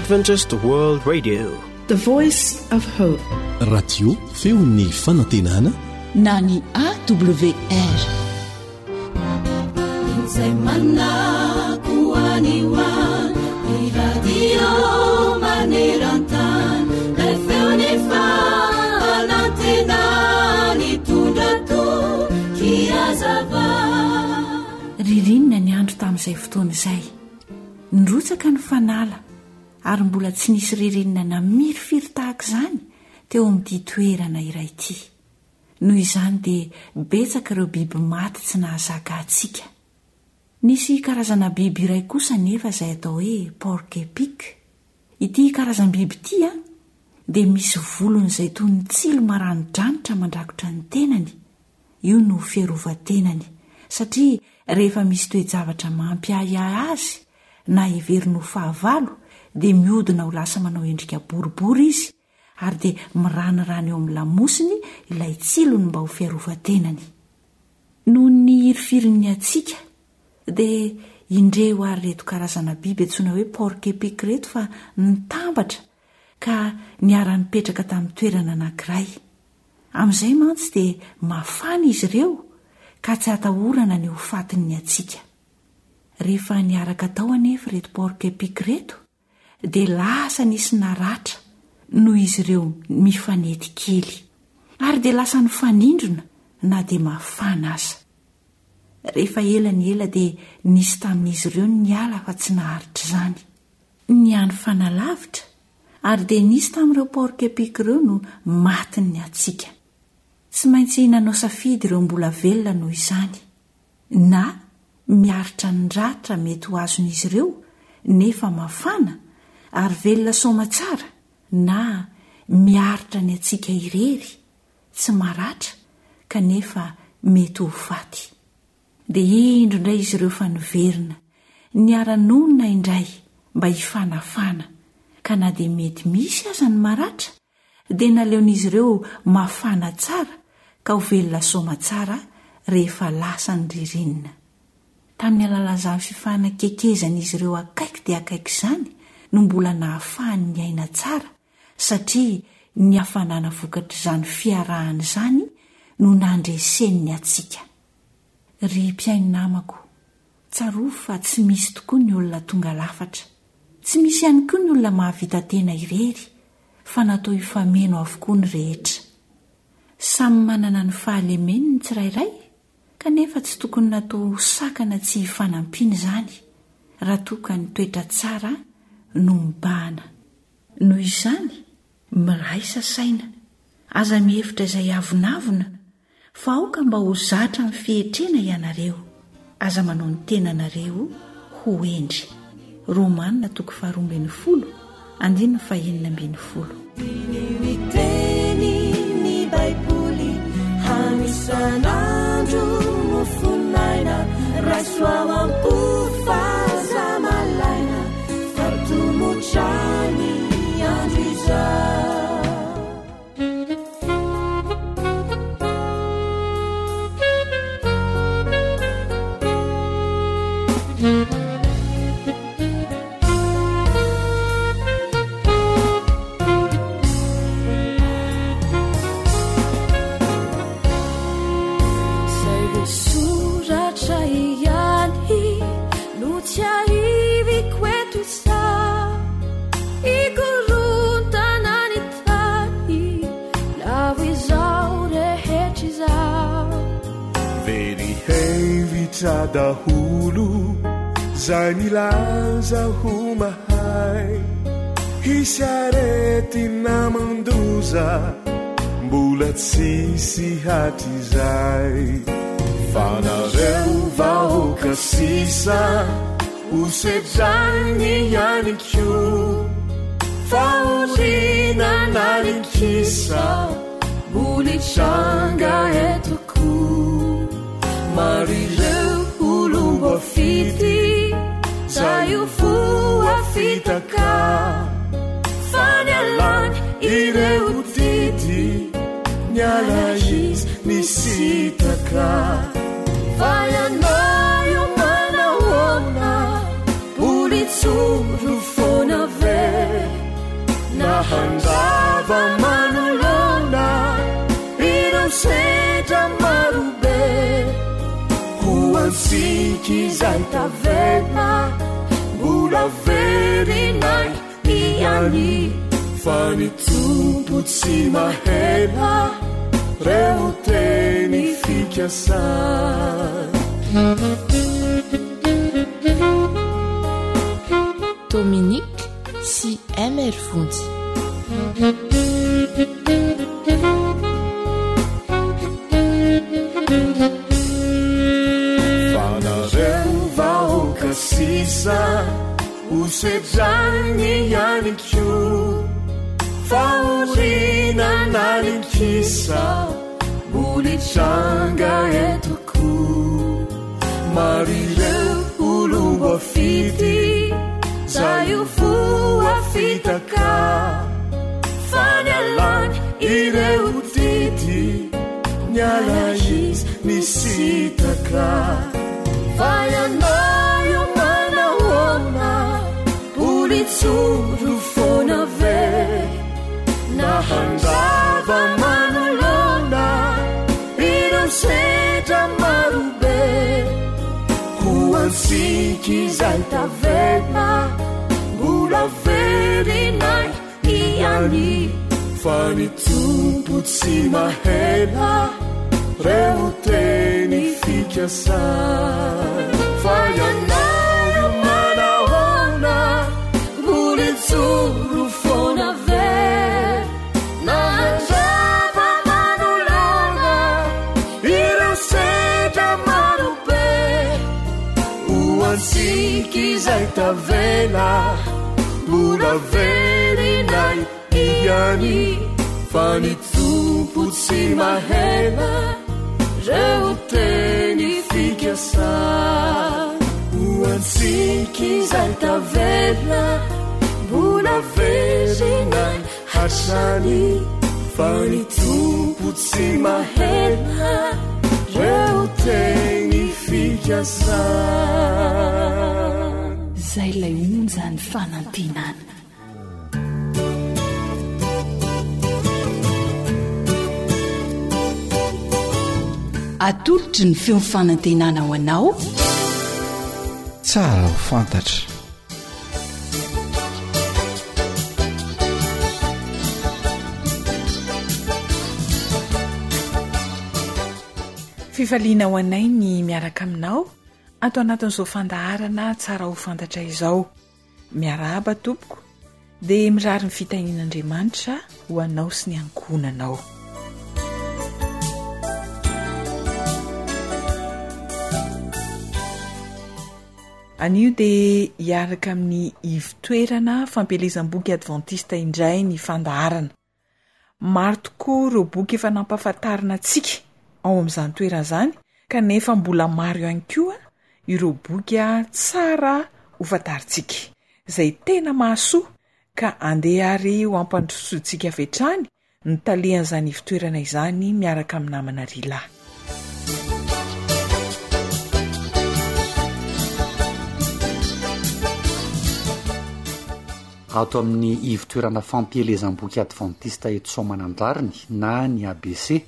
Adventist World Radio. The Voice of Hope. Radio feon'ny fanantenana na ny AWR. Izay manako any ho any, ny radio maneran-tany, ilay feon'ny fanantenana nitondra toky hazava. Ririnina ny andro tamin'izay fotoana izay. Nirotsaka ny fanala ary mbola tsy nisy ririnina namirifiry tahaka izany teo amin'ity toerana iray ity. Noho izany dia betsaka ireo biby maty tsy nahazaka hatsiaka. Nisy karazana biby iray kosa anefa izay atao hoe porc-épic. Ity karazam-biby ity dia misy volony izay toy ny tsilo maranidranitra mandrakotra ny tenany. Io no fiarovan-tenany, satria rehefa misy toe-javatra mampiahiahy azy na heveriny ho fahavalo dia mihodina ho lasa manao endrika boribory izy ary dia miranirany eo amin'ny lamosiny ilay tsilony mba ho fiarovan-tenany. Noho ny hirifirin'ny hatsiaka dia indreo ary ireto karazana biby antsoina hoe porc-épic ireto fa nitambatra ka niara-nipetraka tamin'ny toerana anankiray. Amin'izay mantsy dia mafana izy ireo ka tsy atahorana ny ho fatin'ny hatsiaka. Rehefa niaraka tao anefa ireto porc-épic ireto dia lasa nisy naratra noho izy ireo mifanety kely ary dia lasa nifanindrona na dia mafana aza. Rehefa ela ny ela dia nisy tamin'izy ireo ny niala fa tsy naharitra izany. Niha-nifanalavitra ary dia nisy tamin'ireo porc-épic ireo no matin'ny hatsiaka. Tsy maintsy nanao safidy ireo mbola velona noho izany. Na miaritra ny ratra mety ho azon'izy ireo nefa mafana ary velona soamatsara na miaritra ny hatsiaka irery, tsy maratra kanefa mety ho faty. Dia indro indray izy ireo fa niverina, niara-nonina indray mba hifanafana, ka na dia mety misy aza ny maratra dia naleon'izy ireo mafana tsara ka ho velona soamatsara rehefa lasa ny ririnina. Tamin'ny alalan'izany fifanakekezan'izy ireo akaiky dia akaiky izany no mbola nahafahany niaina tsara satria ny hafanana vokatr'izany fiarahana izany no nandreseny ny hatsiaka. Ry mpihaino namako, tsarovy fa tsy misy tokoa ny olona tonga lafatra. Tsy misy ihany koa ny olona mahavita tena irery fa natao hifameno avokoa ny rehetra. Samy manana ny fahalemeny ny tsirairay kanefa tsy tokony natao ho sakana tsy hifanampiana izany raha toa ka ny toetra tsara no mibahana. Noho izany, miraisa saina, aza mihevitra izay avonavona Fa aoka mba ho zatra amin'ny fietrena ianareo, aza manao ny tenanareo ho hendry. Romana toko faharoa ambin'ny folo, andininy fahenina ambin'ny folo. Diniho ny tenin'ny Baiboly, hano isan'andro mofon'aina, raiso ao am-po fa aza malaina, fa tomotra ny andro izao. Very hevitra daholo zay milaza ho mahay Hisy aretina mandoza mbola tsisy hatrizay Fa nareo vahoaka sisa Ho sedrainy ihany koa fahoriana na ny kisa mbola hitranga eto koa. Maro ireo olom-boafidy zay ho voafitaka fa nialany ireo didy niala izy nisitaka. Fa ianao io manahoana mbola hijoro foana ve? handrava manoloana ireo sedra marobe ho antsika izay tavela mbola verinay ihany fa ny Tompo tsy mahela reo teny fikasany. Dominique sy MR Vonjy. Fa nareo vahoaka sisa ho sedrainy ihany koa fahoriana na ny kisa mbola hitranga eto koa maro ireo olom-boafidy zay ho voafitaka fa nialany ireo didy niala izy nisitaka fa ianao io manahoana mbola hijoro foana ve na handrava manoloana ireo sedra marobe ho antsika izay tavela mbola verinay ihany fa ny Tompo tsy mahela reo teny fikasany fa ianao manahoana mbola hijoro foana ve na handrava manoloana ireo sedra marobe ho antsika izay tavela Mbola verinay ihany fa ny Tompo tsy mahela reo teny fikasany ho antsika izay tavela mbola verinay hatrany fa ny Tompo tsy mahela reo teny fikasany. Zay ilay onjan'ny fanantenana. Atolotry ny feon'ny fanantenana ho anao. Tsara ho fantatra. Fifaliana ho anay ny miaraka aminao ato anatin'izao fandaharana tsara ho fantatra izao. Miarahaba tompoko, dia mirary ny fitahian'Andriamanitra ho anao sy ny ankohonanao. Anio dia hiaraka amin'ny ivotoerana fampielezam-boky advantista indray ny fandaharana. Maro tokoa ireo boky efa nampahafantarina antsika ao amin'izany toerana izany kanefa mbola maro ihany koa ireo boky tsara ho fantarintsika, izay tena mahasoa ka andeha ary ho ampandrosoantsika avy hatrany ny talehan'izany ivotoerana izany miaraka amin'ny namana Rila. Ato amin'ny ivotoerana fampielezam-boky advantista eto Soamanandrariny na ny ABC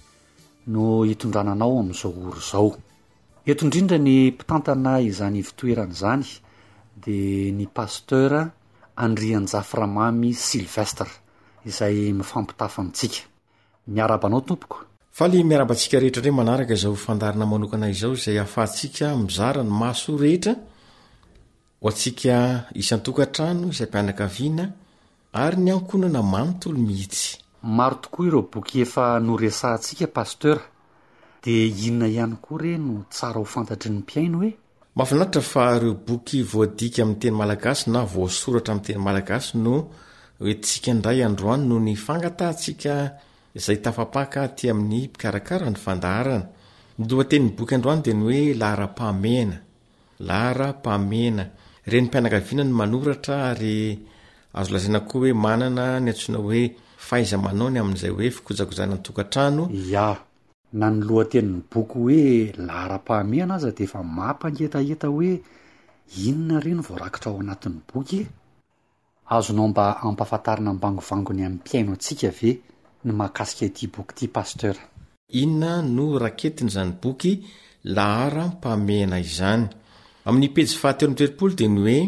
no hitondrana anao amin'izao ora izao. Eto indrindra ny mpitantana izany ivotoerana izany dia ny Pasteur Andrianjafy Ramamy Sylvestre izay mifampitafa amintsika. Miarahaba anao tompoko. Faly miarahaba antsika rehetra indray manaraka izao fandaharana manokana izao izay ahafahantsika mizara ny mahasoa rehetra Ho antsika isan-tokantrano, isam-pianakaviana ary ny ankohonana manontolo mihitsy. Maro tokoa ireo boky efa noresahantsika Pasteur, dia inona ihany koa re no tsara ho fantatry ny mpihaino e? Mahafinaritra fa ireo boky voadika amin'ny teny malagasy na voasoratra amin'ny teny malagasy no hoentintsika indray androany noho ny fangatahantsika izay tafapaka aty amin'ny mpikarakara ny fandaharana. Ny lohatenin'ny boky androany dia ny hoe Laharam-pahamehana. Laharam-pahamehana. Renim-pianakaviana no manoratra ary azo lazaina koa hoe manana ny antsoina hoe fahaiza-manao ny amin'izay hoe fikojakojana ny tokantrano. Ya, na ny lohatenin'ny boky hoe Laharam-pahamehana aza dia efa mampangetaheta hoe inona re no voarakitra ao anatin'ny boky e? Azonao mba ampahafantarina ambangovangony amin'ny mpihaino antsika ve ny mahakasika ity boky ity Pasteur? Inona no raketin'izany boky laharam-pahamehana izany? Amin'ny pejy fahatelo amby 30 dia ny hoe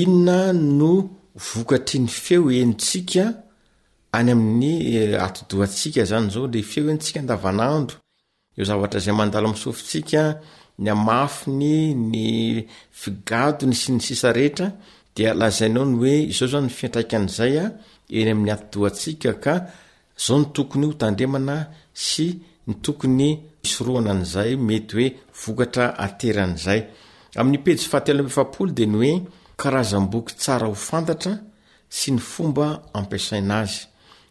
inona no vokatry ny feo henontsika any amin'ny atidohantsika izany izao, ilay feo henontsika andavanandro, Ireo zavatra izay mandalo amin'ny sofintsika, ny hamafiny, ny figadony sy ny sisa rehetra dia lazainao ny hoe izao izany ny fiantraikan'izay eny amin'ny atidohantsika ka izao no tokony ho tandremana sy ny tokony hisorohana an'izay mety hoe vokatra ateran'izay. Amin'ny pejy fahatelo amby 40 dia ny hoe karazam-boky tsara ho fantatra sy ny fomba ampiasaina azy.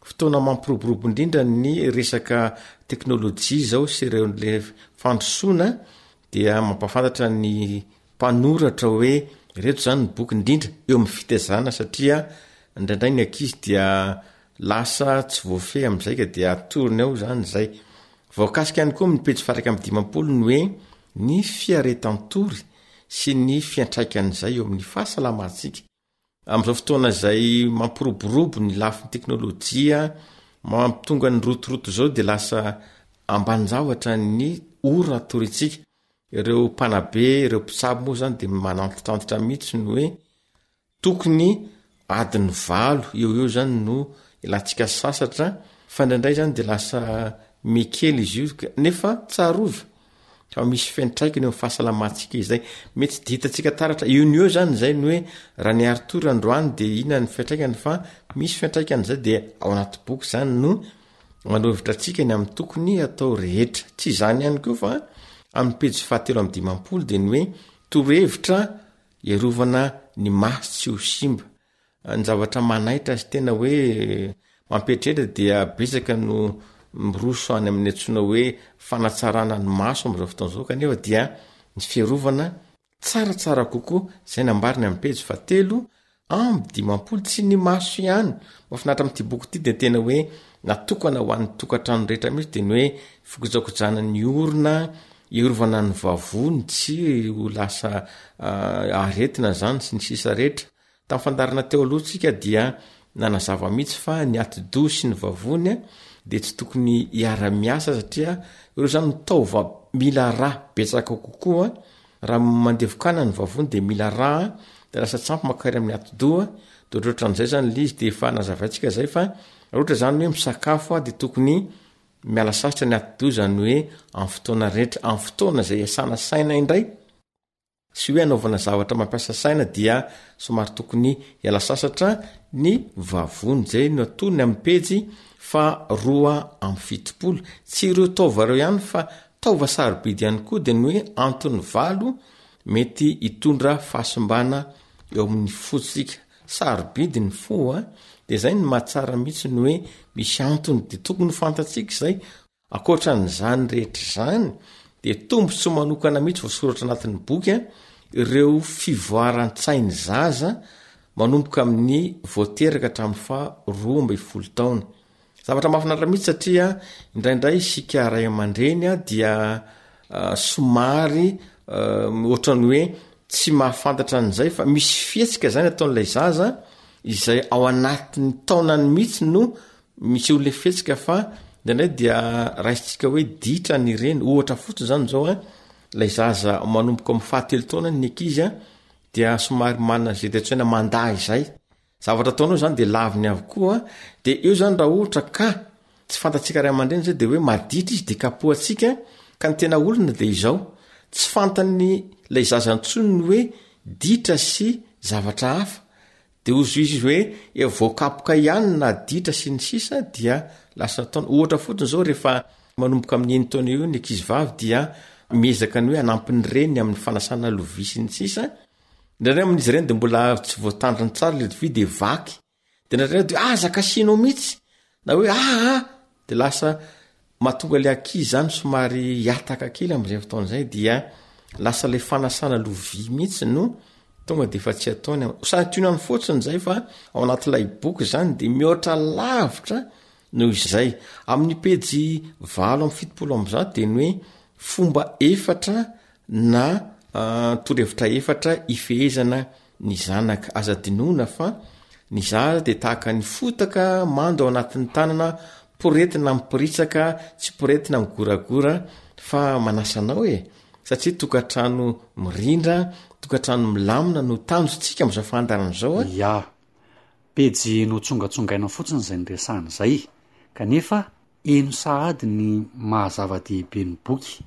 Fotoana mampiroborobo indrindra ny resaka teknolojia izao sy ireo le fandrosoana dia mampahafantatra ny mpanoratra hoe ireto izany ny boky indrindra eo amin'ny fitaizana satria indraindray ny ankizy dia lasa tsy voafehy amin'izay ka dia atorony ao izany izay. Voakasika ihany koa amin'ny pejy faha 51 ny hoe ny fiaretan-tory sy ny fiantraikan'izay eo amin'ny fahasalamantsika. Amin'izao fotoana izay mampiroborobo ny lafiny teknolojia, mampitonga ny rotoroto izao dia lasa ambanin-javatra ny ora atoriantsika. Ireo mpanabe, ireo mpitsabo moa izany dia manantitrantitra mihitsy ny hoe tokony adiny valo eo eo izany no ilantsika sasatra fa indraindray izany dia lasa mihakely izy io nefa tsarovy Fa misy fiantraikany eo amin'ny fahasalamantsika izay. Mety tsy dia hitantsika taratra eo no eo izany izay ny hoe raha ny Arthur androany dia inona ny fiantraikany fa misy fiantraikany izay dia ao anaty boky izany no manoro hevitra antsika ny amin'ny tokony atao rehetra. Tsy izany ihany koa fa amin'ny pejy fahatelo amby 50 dia ny hoe torohevitra hiarovana ny maso tsy ho simba. Ny zavatra manaitra sy tena hoe mampieritreritra dia betsaka no miroso any amin'ny antsoina hoe fanatsarana ny maso amin'izao fotoana izao kanefa dia ny fiarovana tsaratsara kokoa izay nambariny amin'ny pejy fahatelo 53 tsy ny maso ihany. Mahafinaritra amin'ity boky ity dia tena hoe natokana ho an'ny tokantrano rehetra mihitsy dia ny hoe fikojakojana ny orona, hiarovana ny vavony tsy ho lasa aretina izany sy ny sisa rehetra. Tamin'ny fandaharana teo aloha tsika dia nanazava mihitsy fa ny atidoha sy ny vavony dia tsy tokony hiara-miasa satria ireo izany no taova mila rà betsaka kokoa. Raha mandevokana ny vavony dia mila rà dia lasa tsy ampy mankary amin'ny atidoha dia ohatrohatran'izay izany ilay izy dia efa nazavaintsika izay fa raha ohatra izany hoe misakafo dia tokony miala sasatra ny atidoha izany hoe amin'ny fotoana rehetra, amin'ny fotoana izay iasana saina indray. Tsy hoe anaovana zavatra mampiasa saina dia somary tokony hiala sasatra ny vavony, izay no atonony amin'ny pejy faha 72. Tsy ireo taova ireo ihany fa taova sarobidy ihany koa dia ny hoe antony valo mety hitondra fahasimbana eo amin'ny fontsika. Sarobidy ny fo a! Dia izay no mahatsara mihitsy ny hoe misy antony dia tokony ho fantatsika izay Ankoatra an'izany rehetra izany dia tombontsoa manokana mihitsy voasoratra anatin'ny boky ireo fivoaran-tsain'ny zaza manomboka amin'ny vao teraka hatramin'ny faha 12 taona. Zavatra mahafinaritra mihitsy satria indraindray isika ray aman-dreny dia somary ohatran'ny hoe tsy mahafantatra an'izay fa misy fihetsika izany ataon'ilay zaza izay ao anatin'ny taonany mihitsy no Miseho le fihetsika fa indraindray dia raisintsika hoe ditra ny reny, ohatra fotsiny zany zao an, ilay zaza manomboka amin'ny fahatelo taonany ny ankizy an, dia somary manana izay antsoina mandà izay, zavatra ataonao zany dia laviny avokoa, dia eo zany raha ohatra ka tsy fantatsika ray aman-dreny zay dia hoe maditra izy dia kapohantsika, ka ny tena olona dia izao, tsy fantany ilay zaza intsony ny hoe ditra sy zavatra hafa, De hozy izy hoe efa voakapoka ihany na ditra sy ny sisa dia lasa nataony. Ohatra fotsiny zao rehefa manomboka amin'ny enin-taona eo ny ankizy vavy dia miezaka ny hoe hanampy ny reniny amin'ny fanasana lovia sy ny sisa. Indraindray amin'izy ireny de mbola tsy voatandriny tsara le lovia de vaky. De indraindray de aza kasihinao mihitsy na hoe aa de lasa mahatonga le ankizy zany somary hiataka kely am'izay fotoana izay dia lasa le fanasana lovia mihitsy no tonga de efa tsy ataony santionany fotsiny zay fa ao anatin'ilay boky zany de mihoatra lavitra noho izay amin'ny pejy 178 de ny hoe fomba efatra na torohevitra efatra ifehezana ny zanaka. Aza adinoina fa Ny zaza dia tahaka ny fotaka mando ao anatin'ny tanana, poretina miporitsaka, tsy poretina migoragora fa manasa anao e! Satria tokantrano mirindra, tokantrano milamina no tanjontsika amin'izao fandaharana izao a! Ya. Pejy notsongatsongaina fotsiny izay niresahana izay, kanefa heno sahady ny maha zava-dehibe ny boky.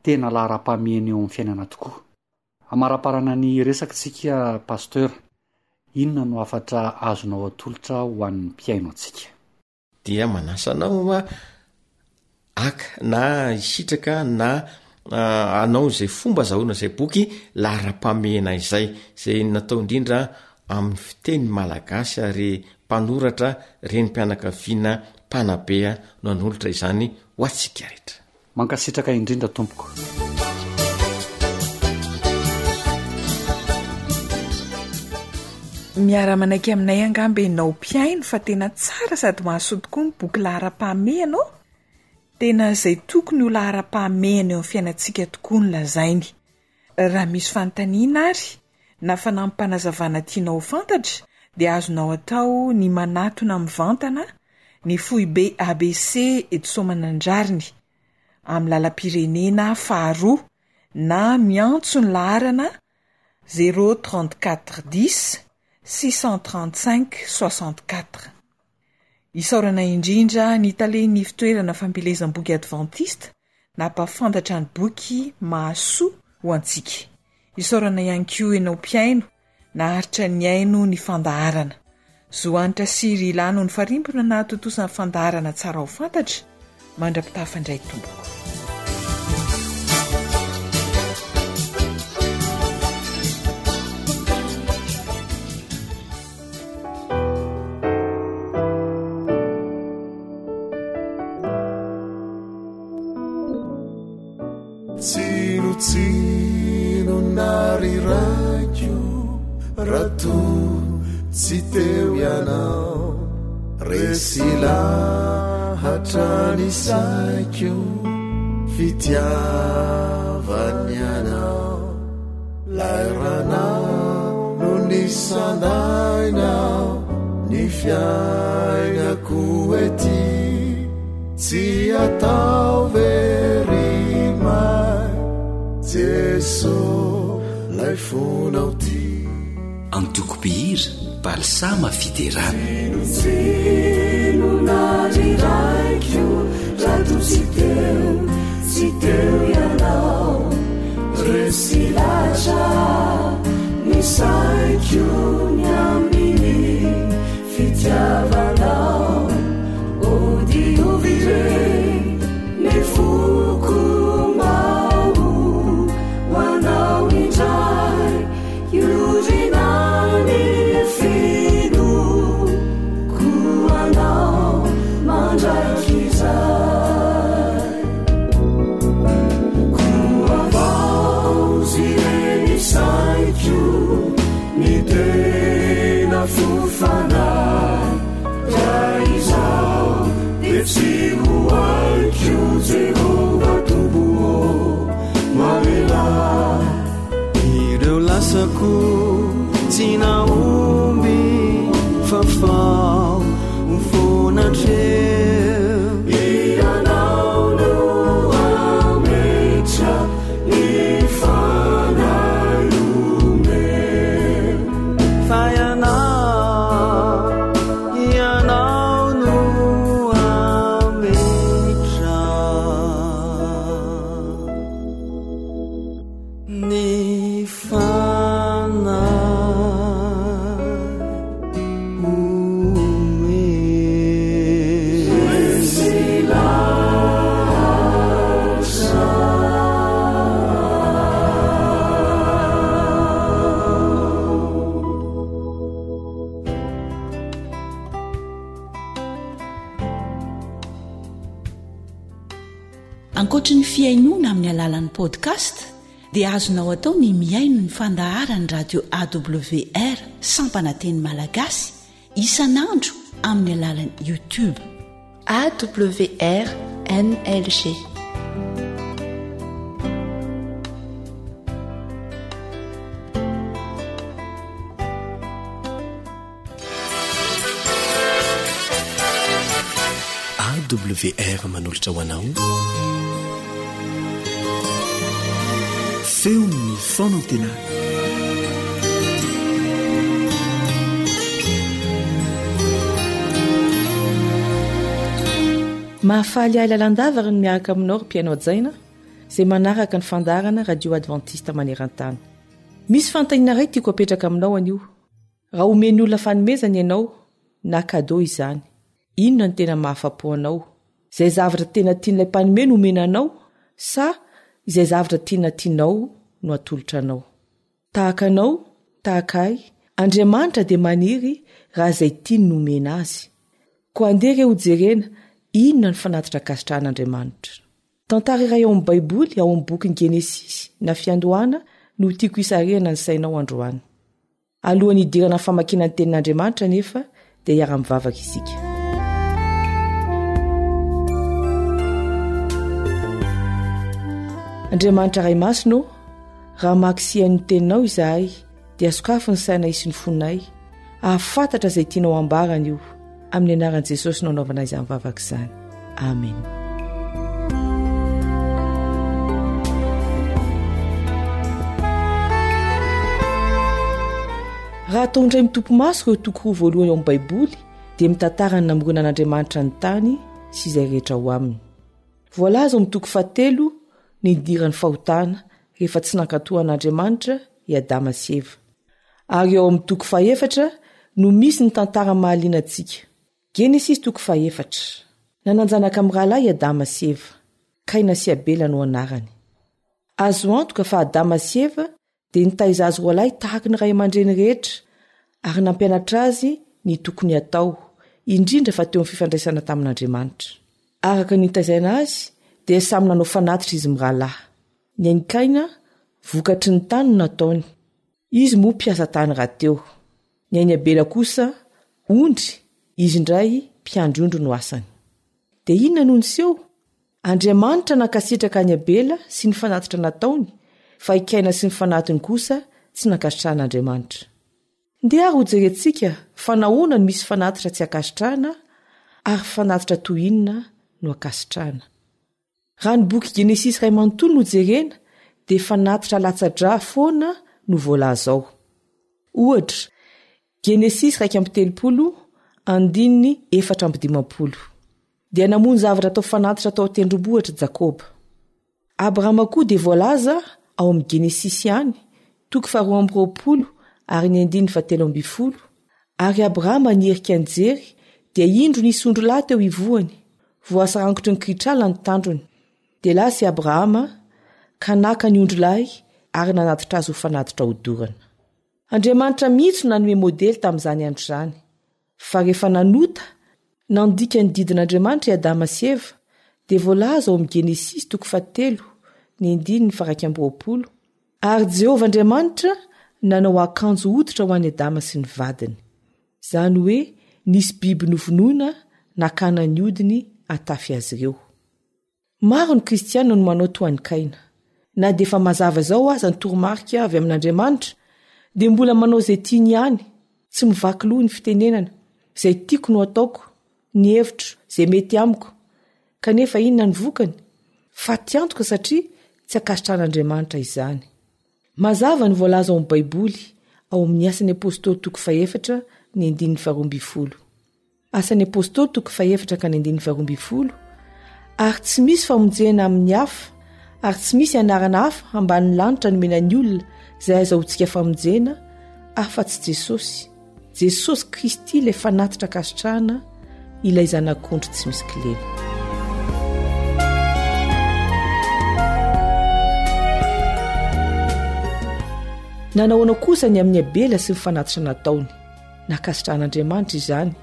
Tena laharam-pahamehana eo amin'ny fiainana tokoa. Hamaraparana ny resaka tsika Pasteur, inona no hafatra azonao atolotra ho an'ny mpihaino antsika? Dia manasa anao hoa haka na hisitraka na hanao izay fomba azahoana izay boky laharam-pahamehana izay, izay natao indrindra amin'ny fiteny malagasy ary mpanoratra, renim-pianakaviana, mpanabe no hanolotra izany ho antsika rehetra. Mankasitraka indrindra tompoko. Miara-manaiky aminay angamba ianao mpihaino fa tena tsara sady mahasoa tokoa ny boky laharam-pahamehana ô! Tena izay tokony ho laharam-pahamehana eo amin'ny fiainantsika tokoa no lazainy. Raha misy fanontaniana ary na fanampim-panazavana tianao ho fantatra dia azonao atao ny manatona mivantana ny foibe ABC eto Soamanandrariny, amin'ny lalam-pirenena faharoa na miantso ny laharana zéro 34 dix 635 64. Isaorana indrindra ny talen'ny Ivontoerana Fampielezam-boky Advantista nampahafantatra ny boky Mahasoa ho antsika. Isaorana ihany koa ianao mpihaino naharitra nihaino ny fandaharana. Zo Hanitra sy Ry Lano nifarimbona nahatontosa ny fandaharana Tsara ho fantatra, mandra-pitafa indray tompoko. Tsinontsinona ry raiko raha toa tsy teo ianao Resy lahatra ny saiko fitiavany anao Lay ranao no nisandaina ny fiainako ety Tsy atao very may Jeso lay fonao ty. Antoko mpihira, Balsama Fiderana. Tsinotsinona ry raiko raha toa tsy teo, tsy teo ianao. Resy lahatra ny saiko ny amin'ny fitiavanao. O diovy re ny foko mba ho anao indray. Hiorina ny finoako anao mandrakizay. Koa havaozy re ny saiko, ny tena fo fanahy. Raha izaho dia tsy ho haiko Jehovah Tompo ô, mamelà. Ireo lasako tsy nahomby fa fao ho foana hatreo. Ianao no hametra ny fanahy omeo. Fa ianao, ianao no hametra. Ny fanahy Ankoatry ny fihainoana amin'ny alalan'ny podcast dia azonao atao ny mihaino ny fandaharan'ny radio AWR sampana teny malagasy isan'andro amin'ny alalan'ny YouTube. AWR NLG. AWR manolotra ho anao Feon'ny fanantenana. Mahafaly ahy lalandava ry ny miaraka aminao ry mpihaino hajaina izay manaraka ny fandaharana Radio Adventiste maneran-tany. Misy fanontaniana iray tiako apetraka aminao anio. Raha omen'ny olona fanomezana ianao, na cadeau izany, inona no tena mahafa-po anao? Izay zavatra tena tian'ilay mpanome no omena anao sa izay zavatra tena tianao no atolotra anao? Tahaka anao, tahaka ahy, Andriamanitra dia maniry raha izay tiany no omena azy. Koa andeha re hojerena inona ny fanatitra ankasitrahan'Andriamanitra. Tantara iray ao amin'ny Baiboly, ao amin'ny bokin'ny Genesisy, na Fiandohana, no tiako hisarihana ny sainao androany. Alohan'ny hidirana amin'ny famakiana ny Tenin'Andriamanitra anefa, dia hiara-mivavaka isika. Andriamanitra Ray Masina ô, raha mamaky sy haino ny Teninao izahay, dia sokafy ny sainay sy ny fonay, hahafantatra izay tianao hambara anio. Amin'ny anaran'i Jesosy no anaovana izany vavaka izany. Amen. Raha atao indray mitopy maso ireo toko roa voalohany ao amin'ny Baiboly dia mitantara ny namoronan'Andriamanitra ny tany sy izay rehetra ao aminy. Voalaza ao amin'ny toko fahatelo ny nidiran'ny fahotana rehefa tsy nankatò an'Andriamanitra i Adama sy Eva. Ary ao amin'ny toko fahefatra no misy ny tantara mahaliana antsika. Genesisy toko fahefatra. Nanan-janaka mirahalahy i Adama sy Eva. Kaina sy Abela no anarany. Azo antoka fa Adama sy Eva dia nitaiza azy roalahy tahaka ny ray aman-dreny rehetra ary nampianatra azy ny tokony hatao, indrindra fa teo amin'ny fifandraisana tamin'Andriamanitra. Araka ny nitaizaina azy dia samy nanao fanatitra izy mirahalahy. Ny an'i Kaina, vokatry ny tany no nataony. Izy moa mpiasa tany rahateo. Ny an'i Abela kosa, ondry, izy indray mpiandry ondry no asany. Dia inona no niseho? Andriamanitra nankasitraka an'i Abela sy ny fanatitra nataony, fa i Kaina sy ny fanatiny kosa tsy nankasitrahan'Andriamanitra. Ndeha ary hojerentsika fa nahoana no misy fanatitra tsy ankasitrahana ary fanatitra toy inona no ankasitrahana. Raha ny boky Genesisy iray manontolo no jerena dia fanatitra latsa-drà foana no voalaza ao. Ohatra, Genesisy 31, andininy 54. Dia namono zavatra atao fanatitra tao an-tendrombohitra Jakoba. Abrahama koa dia voalaza ao amin'ny Genesisy ihany, toko faharoa amby roapolo ary ny andininy fahatelo ambin'ny folo, Ary Abrahama niherika nijery, dia indro nisy ondrilahy teo ivohony, voasarangotry ny kiritrala ny tandrony. Dia lasa i Abrahama ka naka ny ondrilahy ary nanatitra azy ho fanatitra hodorana. Andriamanitra mihitsy no nanome modely tamin'izany andro izany. Fa rehefa nanota, nandika ny didin'Andriamanitra i Adama sy Eva, dia voalaza ao amin'ny Genesisy toko fahatelo, ny andininy faha-21, Ary Jehovah Andriamanitra nanao akanjo hoditra ho an'i Adama sy ny vadiny. Izany hoe nisy biby novonoina nakana ny hodiny hatafy azy ireo. Maro ny Kristiana no manao toa an'i Kaina. Na dia efa mazava izao aza ny toromarika avy amin'Andriamanitra, dia mbola manao izay tiany ihany, tsy mivaky loha ny fitenenana, izay tiako no ataoko, ny hevitro, izay mety amiko. Kanefa inona ny vokany? Fatiantoka satria tsy ankasitrahan'Andriamanitra izany. Mazava ny voalaza ao amin'ny Baiboly, ao amin'ny Asan'ny Apostoly toko fahefatra ny andininy faharoa ambin'ny folo. Asan'ny Apostoly toko fahefatra ka ny andininy faharoa ambin'ny folo, Ary tsy misy famonjena amin'ny hafa, ary tsy misy anarana hafa ambanin'ny lanitra nomena ny olona izay azahoantsika famonjena, afa-tsy Jesosy. Jesosy Kristy ilay fanatitra ankasitrahana, ilay Zanak'ondry tsy misy kilema. Nanahoana kosa ny amin'i Abela sy ny fanatitra nataony? Nankasitrahan'Andriamanitra izany.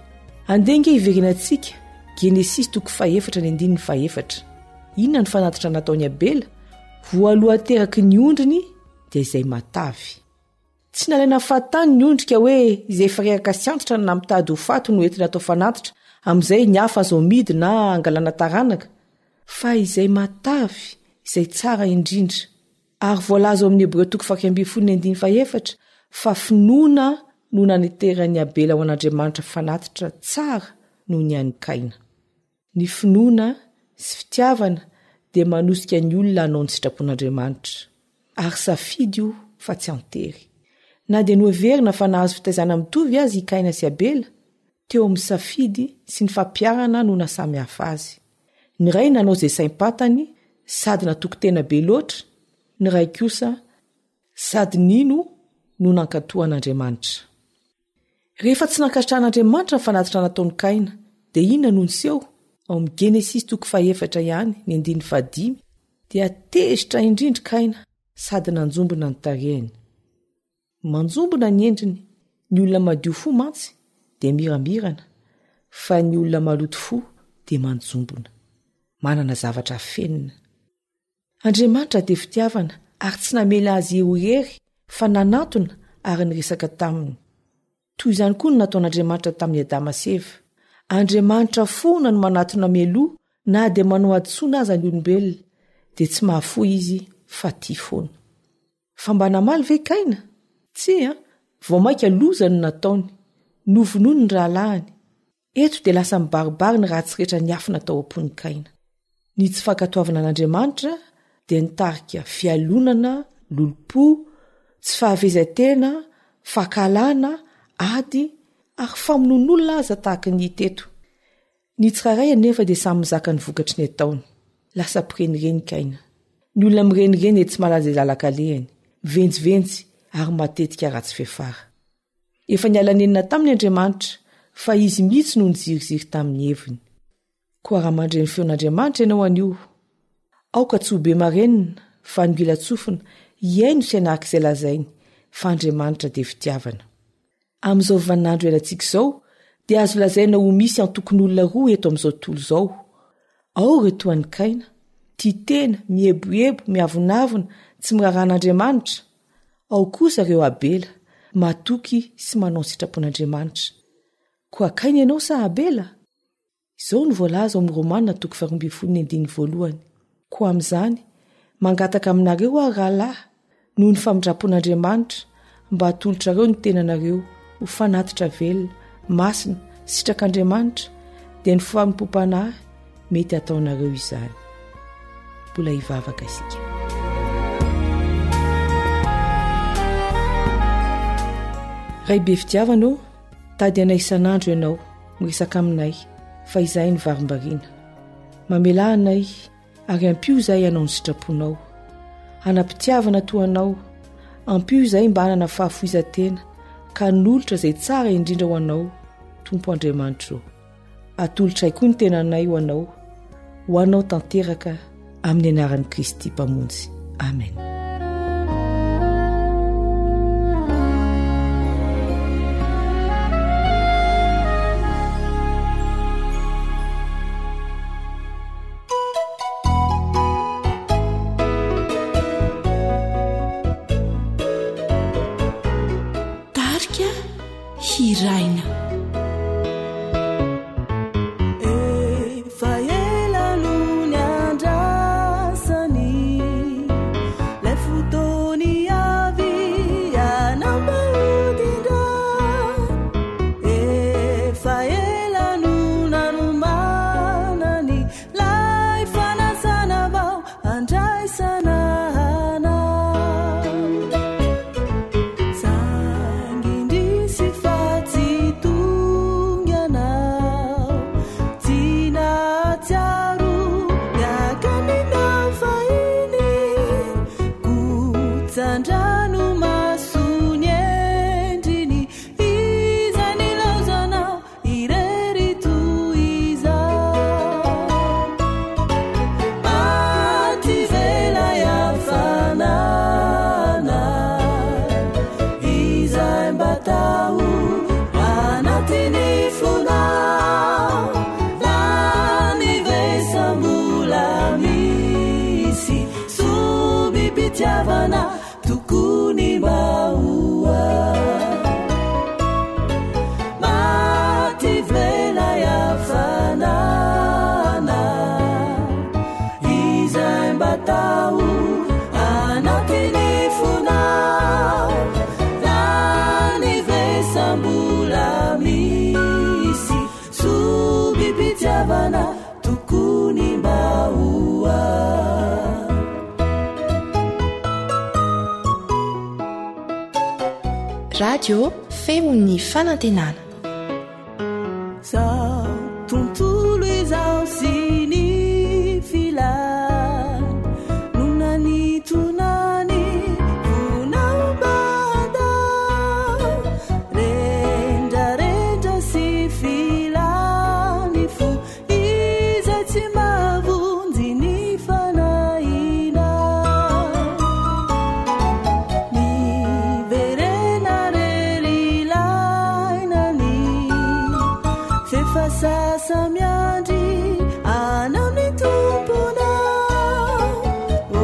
Andeha ange hiverenantsika Genesisy toko fahefatra ny andininy fahefatra. Inona ny fanatitra nataon'i Abela? Voalohan-teraky ny ondriny dia izay matavy. Tsy nalaina fahatany ny ondrika hoe izay efa reraka sy antitra na mitady ho faty no entina atao fanatitra, amin'izay ny hafa azo amidy na angalana taranaka, fa izay matavy, izay tsara indrindra. Ary voalaza ao amin'ny Hebreo toko faha-11 ny andininy fahefatra fa finoana no naneteran'i Abela ho an'Andriamanitra fanatitra tsara noho ny an'i Kaina. Ny finoana sy fitiavana dia manosika ny olona hanao ny sitrapon'Andriamanitra. Ary safidy io fa tsy an-tery. Na dia noheverina fa nahazo fitaizana mitovy aza i Kaina sy Abela, teo amin'ny safidy sy ny fampiharana no nahasamy hafa azy. Ny iray nanao izay saim-pantany sady natoky tena be loatra, ny iray kosa sady nino no nankatò an'Andriamanitra. Rehefa tsy nankasitrahan'Andriamanitra ny fanatitra nataon'i Kaina, dia inona no niseho? Ao amin'ny Genesisy toko fahefatra ihany, ny andininy fahadimy, dia tezitra indrindra i Kaina sady nanjombona ny tarehiny. Manjombona ny endriny, ny olona madio fo mantsy dia miramirana, fa ny olona maloto fo dia manjombona. Manana zavatra afenina. Andriamanitra dia fitiavana ary tsy namela azy ho irery fa nanantona ary niresaka taminy. Toy izany koa no nataon'Andriamanitra tamin'i Adama sy Eva. Andriamanitra foana no manatona mialoha na dia manao hadisoana aza ny olombelona dia tsy mahafoy izy fa tia foana. Fa mba namaly ve Kaina? Tsia, vao mainka loza no nataony. Novonoiny ny rahalahiny. Eto dia lasa mibaribary ny ratsy rehetra niafina tao am-pon'i Kaina. Ny tsy fankatoavana an'Andriamanitra dia nitarika fialonana, lolompo, tsy fahavezan-tena, fankahalana, ady, ary famonoan'olona aza tahaka ny hita eto. Ny tsirairay anefa dia samy mizaka ny vokatry ny ataony. Lasa mpirenireny Kaina. Ny olona mirenireny dia tsy mahalala izay lalan-kalehany, mivenjivenjy ary matetika ratsy fiafara. Efa niala nenina taminy Andriamanitra fa izy mihitsy no niziriziry tamin'ny heviny. Koa raha mandre ny feon'Andriamanitra ianao anio, aoka tsy ho be marenina fa ny mila-tsofina hihaino sy hanaraka izay lazainy fa Andriamanitra dia fitiavana. Amin'izao vaninandro iainantsika izao dia azo lazaina ho misy antokon'olona roa eto amin'izao tontolo izao. Ao ireo toa an'i Kaina, tia tena, mieboebo, miavonavona, tsy miraharaha an'Andriamanitra. Ao kosa ireo Abela, matoky sy manao ny sitrapon'Andriamanitra. Koa Kaina ianao sa Abela? Izao no voalaza ao amin'ny Romana toko faharoambinifolo ny andininy voalohany, Koa amin'izany, mangataka aminareo aho, rahalahy, noho ny famindram-pon'Andriamanitra, mba hatolotrareo ny tenanareo ho fanatitra velona, masina, sitrak'Andriamanitra, dia ny fanompoam-panahy mety hataonareo izany. Mbola hivavaka isika. Ray be fitiavana ô, tady anay isan'andro ianao. Miresaka aminay, fa izahay no varimbariana. Mamelà anay, ary ampio izahay hanao ny sitraponao. Hanam-pitiavana toa anao, ampio izahay mba hanana fahafoizan-tena, ka hanolotra izay tsara indrindra ho anao, Tompo Andriamanitro ô. Atolotray koa ny tenanay ho anao, ho anao tanteraka, amin'ny anaran'i Kristy Mpamonjy. Amen. Tarika hiraina. Efa ela no niandrasany lay fotoany avy hanambady indray. Efa ela no nanomanany lay fanasana vao andraisana anao. Saingy indrisy fa tsy tonga anao, tsy nahatsiaro ny hakanina fahiny, kotsan-dranomaso ny endriny, izay nilaozanao Irery toy izao. Maty velay hafanana, izay mba tao anatin'ny fonao. Lany vesa mbola misy sombim-pitiavana. Tokony mba ho ahy. Maty velay hafanana, izay mba tao anatin'ny fonao. Lany vesa mbola misy sombim-pitiavana. Radio Feon'ny Fanantenana. Zao tontolo izao sy ny filany no nanintona ny fonao bada rendrarendra sy filany fo Izay tsy mahavonjy ny fanahinao. Miverena re ry ilaina ny f'efa sasa-miandry anao ny Tomponao. Ô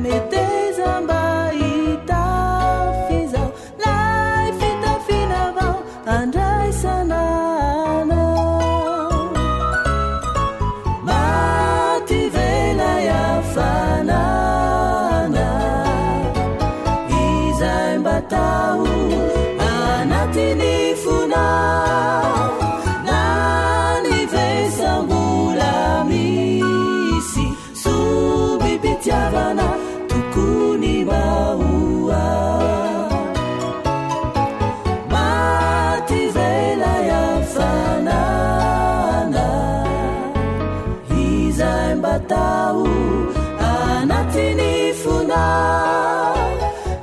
meteza mba hitafy izao lay fitafiana vao Andraisana anao. Maty ve ilay hafanana izay mba tao anatin'ny fonao na ny vesam-bola misy Sombim-pitiavana tokony mba ho ahy. Maty ve ilay hafanana izay mba tao anatin'ny fonao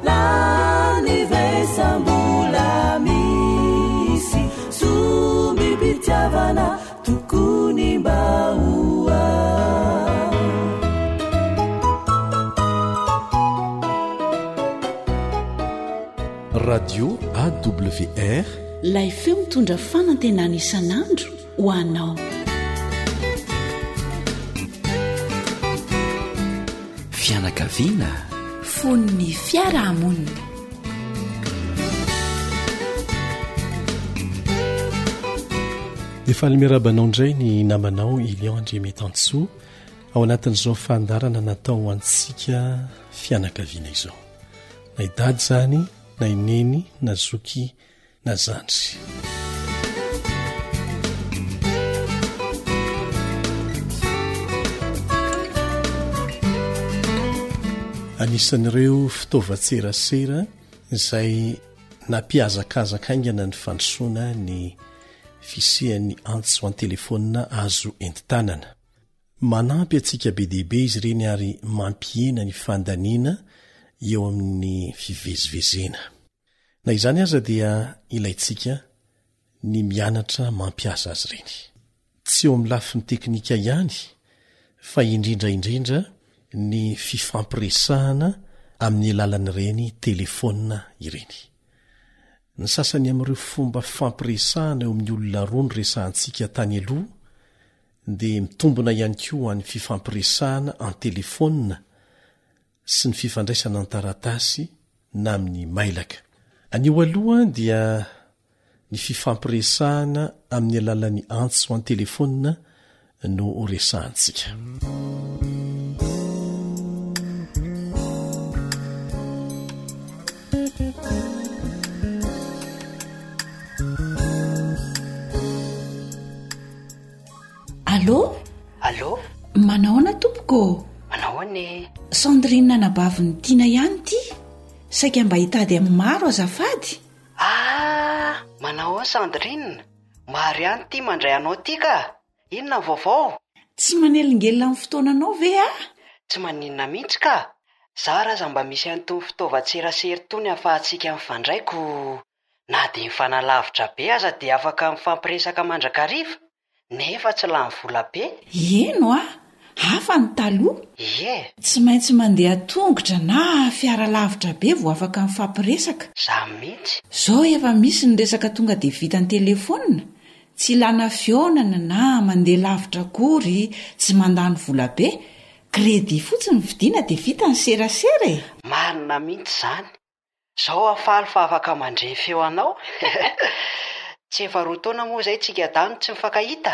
Lany ve sa mbola misy sombim-pitiavana Tokony mba ho ahy. Radio AWR. Ilay feo mitondra fanantenana isan'andro ho anao. Fianakaviana. Fon'ny fiarahamonina. Dia faly miarahaba anao indray ny namanao Ilian Andriamitansoa ao anatin'izao fandaharana natao ho antsika fianakaviana izao. Na i dada izany, na i neny, na zoky, na zandry. Anisan'ireo fitaovan-tserasera izay nampihazakazaka haingana ny fandrosoana ny fisian'ny antso an-telefaonina azo entin-tanana. Manampy antsika be dia be izy ireny ary mampihena ny fandaniana eo amin'ny fivezivezena. Na izany aza dia ilaintsika ny mianatra mampiasa azy ireny. Tsy eo amin'ny lafiny teknika ihany fa indrindra indrindra ny fifampiresahana amin'ny alalan'ireny telefaonina ireny. Ny sasany amin'ireo fomba fifampiresahana eo amin'ny olona roa noresahantsika tany aloha dia mitombina ihany koa ho an'ny fifampiresahana an-telefaonina sy ny fifandraisana an-taratasy na amin'ny mailaka. Anio aloha dia ny fifampiresahana amin'ny alalan'ny antso an-telefaonina no horesahantsika. Allô? Allô? Manahoana tompoko ô? Manahoana e? Sandrine anabavin'i Tiana ihany ity. Saika mba hitady amin'ny maro azafady. Ah! Manahoana Sandrine? Maro ihany ity mandray anao ity ka! Inona ny vaovao? Tsy manelingelina amin'ny fotoananao ve aho? Tsy maninona mihitsy ka! Zara aza mba misy an'itony fitaovan-tserasera itony ahafahantsika mifandray ko na dia mifanalavitra be aza dia afaka mifampiresaka mandrakariva. Nefa tsy lany vola be. Eny oa, hafa ny taloha. Ie. Tsy maintsy mandeha tongotra na fiara lavitra be vao afaka mifampiresaka. Zany mihitsy. Zao efa misy ny resaka tonga dia vita an-telefaonina, tsy ilana fihaonana na mandeha lavitra akory, tsy mandany vola be, crédit fotsiny vidiana dia vita ny serasera e! Marina mihitsy izany. Zao aho faly fa afaka mandre ny feo anao. Tsy efa roa taona moa izay tsika dahy no tsy mifankahita?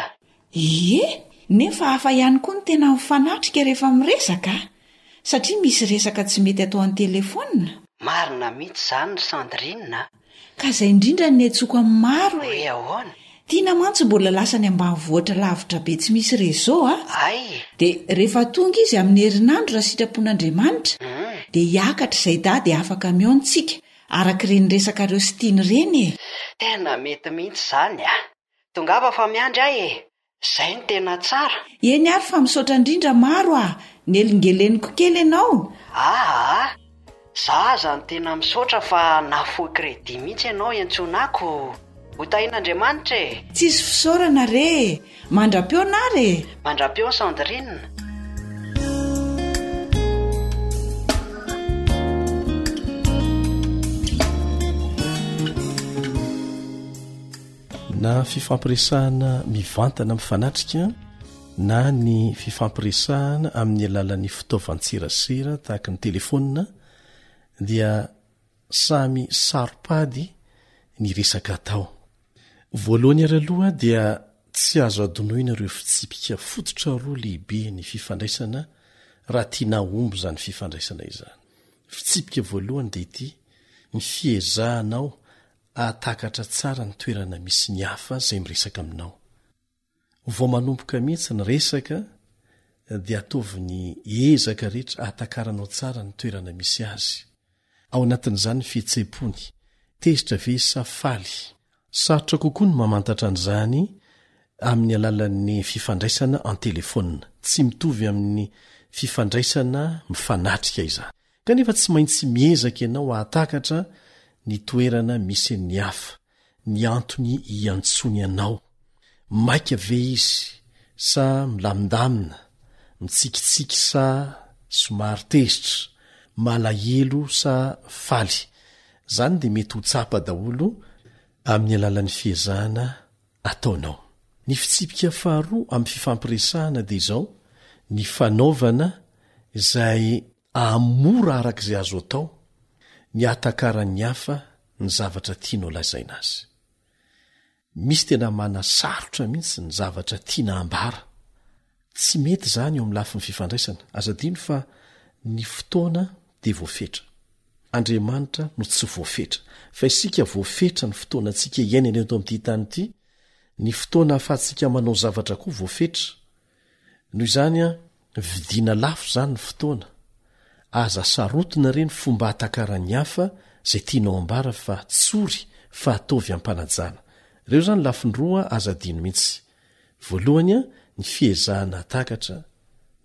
Ie, nefa hafa ihany koa ny tena mifanatrika rehefa miresaka a! Satria misy resaka tsy mety atao an-telefaonina. Marina mihitsy izany ry Sandrine a! Ka izay indrindra no niantsoako amin'ny maro e! Hoe ahoana? Tiana mantsy mbola lasa any ambanivohitra lavitra be tsy misy réseau a! Hay! Dia rehefa tonga izy amin'ny herinandro raha sitrapon'Andriamanitra dia hiakatra izay dahy dia afaka mihaona tsika. araka ireny resakareo sy Tiana ireny e! Tena mety mihitsy izany a! Tongava fa miandry aho e! Izay no tena tsara. Eny ary fa misaotra indrindra Maro a! Nelingeleniko kely ianao. Aa! Za aza no tena misaotra fa nahafoy crédit mihitsy ianao iantsoana ako. Ho tahian'Andriamanitra e! Tsisy fisaorana re e! Mandra-peo nary e! Mandra-peo Sandrine. Na fifampiresahana mivantana mifanatrika na ny fifampiresahana amin'ny alalan'ny fitaovan-tserasera tahaka ny telefaonina dia samy saro-pady ny resaka atao. Voalohany ary aloha dia tsy azo adinoina ireo fitsipika fototra roa lehibe ny fifandraisana raha tiana hahomby izany fifandraisana izany. Fitsipika voalohany dia ity, ny fiezahanao hahatakatra tsara ny toerana misy ny hafa izay miresaka aminao. Vao manomboka mihitsy ny resaka dia ataovy ny ezaka rehetra hahatakaranao tsara ny toerana misy azy. Ao anatin'izany ny fihetseham-pony, tezitra ve izy sa faly? Sarotra kokoa ny mamantatra an'izany amin'ny alalan'ny fifandraisana an-telefaonina. Tsy mitovy amin'ny fifandraisana mifanatrika izany. Kanefa tsy maintsy miezaka ianao hahatakatra ny toerana misy ny hafa, ny antony iantsoany anao. Maika ve izy sa milamindamina, mitsikitsiky sa somary tezitra, malahelo sa faly? Izany dia mety ho tsapa daholo amin'ny alalan'ny fiezahana ataonao. Ny fitsipika faharoa amin'ny fifampiresahana dia izao, ny fanaovana izay hahamora araka izay azo atao ny hahatakaran'ny hafa ny zavatra tianao lazaina azy. Misy tena manasarotra mihitsy ny zavatra tiana hambara. Tsy mety izany eo amin'ny lafiny fifandraisana. Aza adino fa ny fotoana dia voafetra. Andriamanitra no tsy voafetra. Fa isika voafetra ny fotoanantsika iainana eto amin'ity tany ity, ny fotoana ahafahantsika manao zavatra koa voafetra. Noho izany an, vidiana lafo izany ny fotoana. Aza sarotina re ny fomba hahatakaran'ny hafa izay tianao ambara fa tsory fa ataovy am-panajana. Ireo izany lafiny roa aza adino mihitsy. Voalohany an, ny fiezahana hahatakatra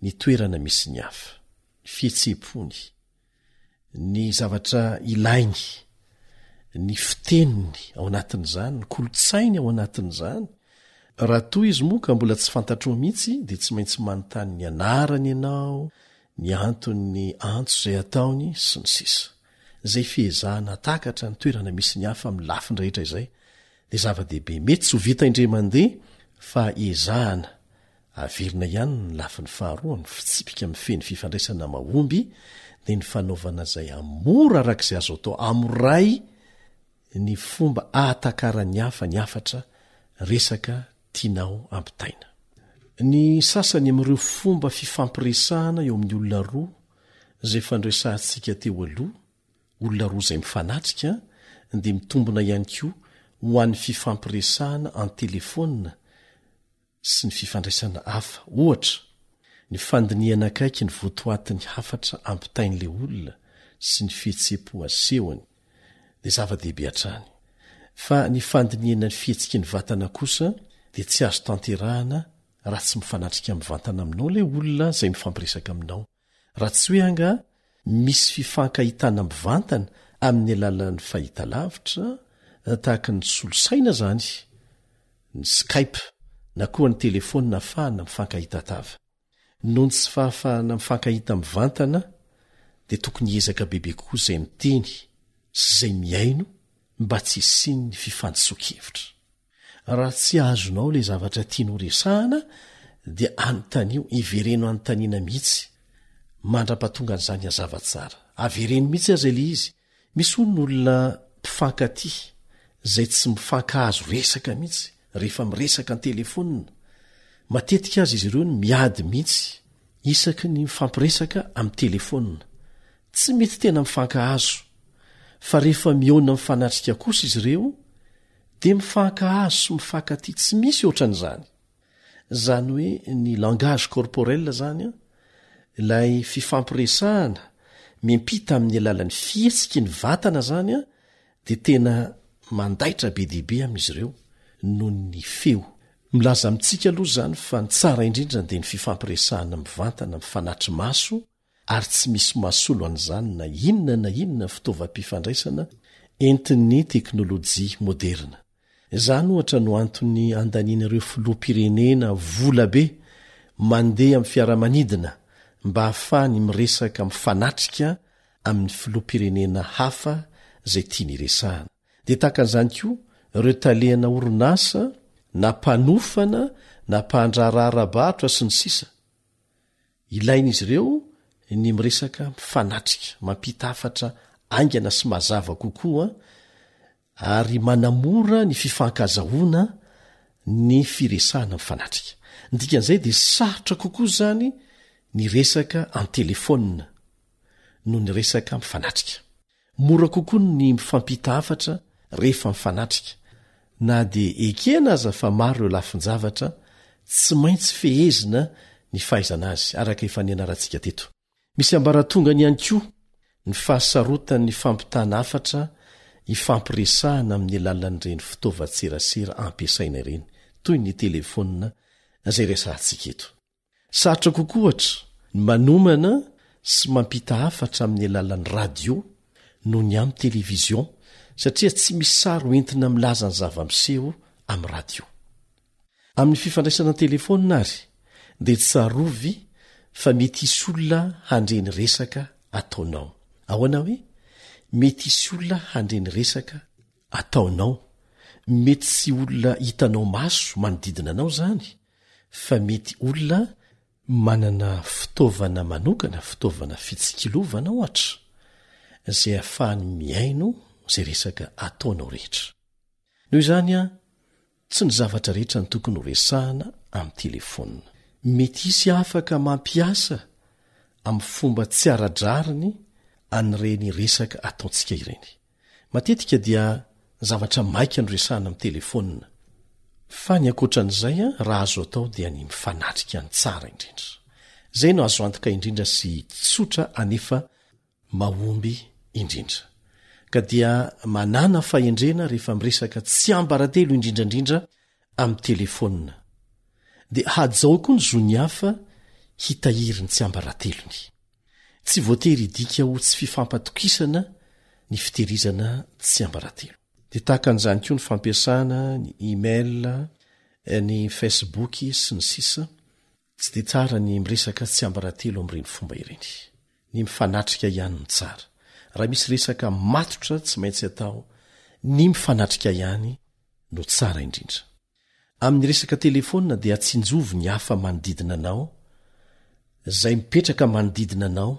ny toerana misy ny hafa, ny fihetseham-pony. ny zavatra ilainy, ny fiteniny ao anatin'izany, ny kolontsainy ao anatin'izany. Raha toa izy moa ka mbola tsy fantatrao mihitsy dia tsy maintsy manontany ny anarany ianao, ny anton'ny antso izay ataony, sy ny sisa. Izay fiezahana hatakatra ny toerana misy ny hafa amin'ny lafiny rehetra izay dia zava-dehibe. Mety tsy ho vita indray mandeha fa ezahana Averina ihany ny lafiny faharoa amin'ny fitsipika mifehy ny fifandraisana mahomby dia ny fanaovana izay hamora araka izay azo atao hamoray ny fomba ahatakaran'ny hafa ny hafatra resaka tianao ampitaina. Ny sasany amin'ireo fomba fifampiresahana eo amin'ny olona roa izay efa noresahantsika teo aloha, olona roa izay mifanatrika, dia mitombina ihany koa ho an'ny fifampiresahana an-telefaonina sy ny fifandraisana hafa. Ohatra, ny fandinihana akaiky ny votoatin'ny hafatra ampitain'ilay olona sy ny fihetseham-po asehony dia zava-dehibe hatrany. Fa ny fandinihana ny fihetsiky ny vatana kosa dia tsy azo tanterahana raha tsy mifanatrika mivantana aminao ilay olona izay mifampiresaka aminao. Raha tsy hoe angaha misy fifankahitana mivantana amin'ny alalan'ny fahitalavitra, tahaka ny solosaina izany, ny Skype, na koa ny telefaonina ahafahana mifankahita tava. Noho ny tsy fahafahana mifankahita mivantana dia tokony hiezaka bebe kokoa izay miteny sy izay mihaino mba tsy hisian'ny fifandisoan-kevitra. Raha tsy azonao ilay zavatra tiany ho resahana dia anontanio, ivereno anontaniana mihitsy mandra-pahatonga an'izany hazava tsara. Avereno mihitsy aza ilay izy. Misy hono ny olona mpifankatia izay tsy mifankahazo resaka mihitsy rehefa miresaka an-telefonina. Matetika aza izy ireo no miady mihitsy isaky ny mifampiresaka amin'ny telefonina. Tsy mety tena mifankahazo. Fa rehefa mihaona mifanatrika kosa izy ireo dia mifankahazo sy mifankatia tsy misy ohatran'izany. Izany hoe ny langage corporel izany an, ilay fifampiresahana miampita amin'ny alalan'ny fihetsiky ny vatana izany an, dia tena mandaitra be dia be amin'izy ireo noho ny feo. Milaza amintsika aloha izany fa ny tsara indrindra dia ny fifampiresahana mivantana mifanatri-maso ary tsy misy mahasolo an'izany na inona na inona fitaovam-pifandraisana entin'ny teknolojia moderina. Izany ohatra no antony andanian'ireo filoham-pirenena vola be mandeha amin'ny fiaramanidina mba hahafahany miresaka mifanatrika amin'ny filoham-pirenena hafa izay tiany hiresahana. Dia tahaka an'izany koa ireo talehana orinasa na mpanofana na mpandraharaha ara-barotra sy ny sisa Ilain'izy ireo ny miresaka mifanatrika, mampita hafatra haingana sy mazava kokoa ary manamora ny fifankazahoana ny firesahana mifanatrika. Ny dikan'izay dia sarotra kokoa izany ny resaka an-telefaonina noho ny resaka mifanatrika. Mora kokoa ny mifampita hafatra rehefa mifanatrika, na dia ekena aza fa maro ireo lafin-javatra tsy maintsy fehezina ny fahaizana azy, araka efa nianarantsika teto. Misy ambaratongany ihany koa ny fahasarotan'ny fampitana hafatra ifampiresahana amin'ny alalan'ireny fitaovan-tserasera ampiasaina ireny, toy ny telefaonina izay resahantsika eto. Sarotra kokoa, ohatra, ny manomana sy mampita hafatra amin'ny alalan'ny radio noho ny amin'ny televizion, satria tsy misy sary hoentina milaza ny zava-miseho amin'ny radio. Amin'ny fifandraisana an-telefaonina àry, dia tsarovy fa mety hisy olona handre ny resaka ataonao. Ahoana hoe? Mety hisy olona handre ny resaka ataonao. Mety tsy olona hitanao maso manodidina anao izany, fa mety olona manana fitaovana manokana, fitaovana fitsikilovana ohatra, izay ahafahany mihaino izay resaka ataonao rehetra. Noho izany an, tsy ny zavatra rehetra no tokony horesahana amin'ny telefaonina. Mety hisy afaka mampiasa amin'ny fomba tsy ara-drariny an'ireny resaka ataontsika ireny. Matetika dia zavatra maika no resahana amin'ny telefaonina. Fa ny ankoatra an'izay, raha azo atao dia ny mifanatrika ny tsara indrindra. Izay no azo antoka indrindra sy tsotra anefa mahomby indrindra. Ka dia manàna fahendrena rehefa miresaka tsiambaratelo indrindra indrindra amin'ny telefaonina. Dia hajao koa ny zon'ny hafa hitahiry ny tsiambaratelony. Tsy voatery hidika ho tsy fifampatokisana ny fitehirizana tsiambaratelo. Dia tahaka an'izany koa ny fampiasana ny email, ny Facebook, sy ny sisa Tsy dia tsara ny miresaka tsiambaratelo amin'ireny fomba ireny. Ny mifanatrika ihany no tsara. Raha misy resaka matotra tsy maintsy atao, ny mifanatrika ihany no tsara indrindra. Amin'ny resaka telefaonina dia tsinjovy ny hafa manodidina anao, izay mipetraka manodidina anao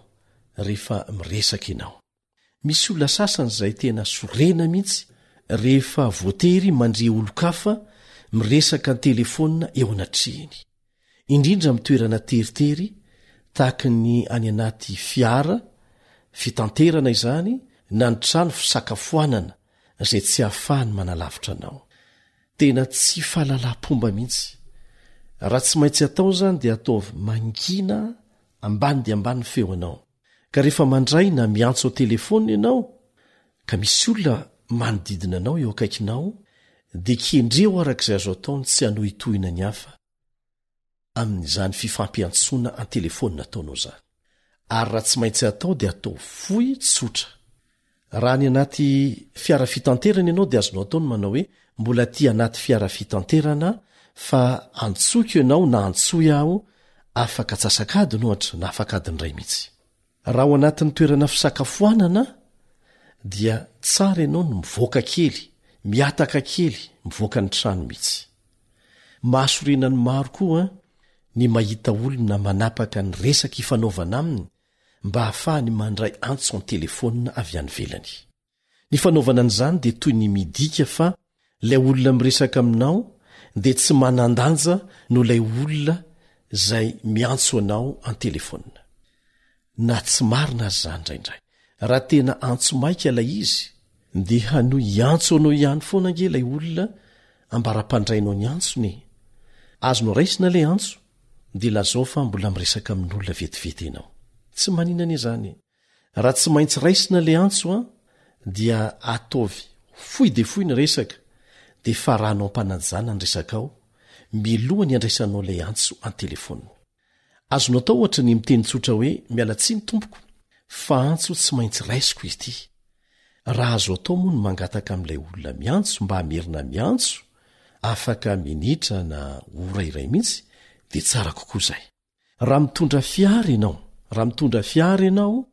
rehefa miresaka ianao. Misy olona sasany izay tena sorena mihitsy rehefa voatery mandre olon-kafa miresaka an-telefaonina eo anatrehiny. Indrindra amin'ny toerana teritery tahaka ny any anaty fiara fitanterana izany na ny trano fisakafoanana izay tsy ahafahany manalavitra anao. Tena tsy fahalalam-pomba mihitsy. Raha tsy maintsy atao izany dia ataovy mangina ambany dia ambany ny feonao. Ka rehefa mandray na miantso an-telefaonina ianao ka misy olona manodidina anao eo akaikinao dia kendreo araka izay azo atao ny tsy hanohitohina ny hafa amin'izany fifampiantsoana an-telefaonina ataonao izany. Ary raha tsy maintsy atao dia atao fohy tsotra. Raha any anaty fiara fitanterana ianao dia azonao atao ny manao hoe mbola aty anaty fiara fitanterana fa antsoiko ianao na antsoy aho afaka atsasak'adiny ohatra na afaka adiny iray mihitsy. Raha ao anatin'ny toerana fisakafoanana dia tsara ianao ny mivoaka kely, mihataka kely, mivoaka ny trano mihitsy. Mahasorena ny maro koa ny mahita olona manapaka ny resaka ifanaovana aminy mba hahafahany mandray antso an-telefaonina avy any ivelany. Ny fanaovana an'izany dia toy ny midika fa ilay olona miresaka aminao dia tsy manan-danja noho ilay olona izay miantso anao an-telefaonina. Na tsy marina aza izany indraindray. Raha tena antso maika ilay izy, dia hanohy hiantso anao ihany foana ange ilay olona ambara-pandrainao ny antsony e! Azonao raisina ilay antso, dia lazao fa mbola miresaka amin'olona vetivety ianao. Tsy maninona anie izany e! Raha tsy maintsy raisina ilay antso an, dia ataovy Fohy dia fohy ny resaka, dia farano am-panajana ny resakao, miloha ny handraisanao ilay antso an-telefaonina. Azonao atao ohatra ny miteny tsotra hoe miala tsiny tompoko fa antso tsy maintsy raisiko izy ity. Raha azo atao moa ny mangataka amin'ilay olona miantso mba hamerina miantso afaka minitra na ora iray mihitsy dia tsara kokoa izay. Raha mitondra fiara ianao, raha mitondra fiara ianao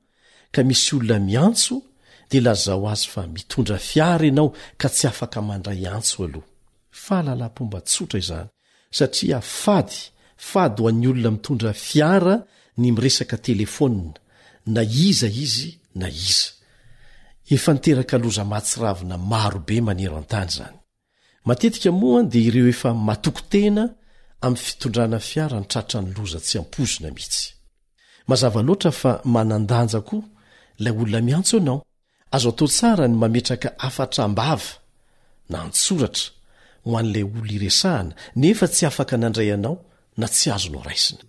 ka misy olona miantso dia lazao azy fa mitondra fiara ianao ka tsy afaka mandray antso aloha. Fahalalam-pomba tsotra izany satria fady, fady ho an'ny olona mitondra fiara ny miresaka telefaonina, na iza izy na iza. Efa niteraka loza mahatsiravina maro be maneran-tany izany. Matetika moa dia ireo efa matoky tena amin'ny fitondrana fiara no tratran'ny loza tsy ampoizina mihitsy. Mazava loatra fa manan-danja koa ilay olona miantso anao. Azo atao tsara ny mametraka hafatra am-bava na an-tsoratra ho an'ilay olona iresahana nefa tsy afaka nandray anao na tsy azonao raisina.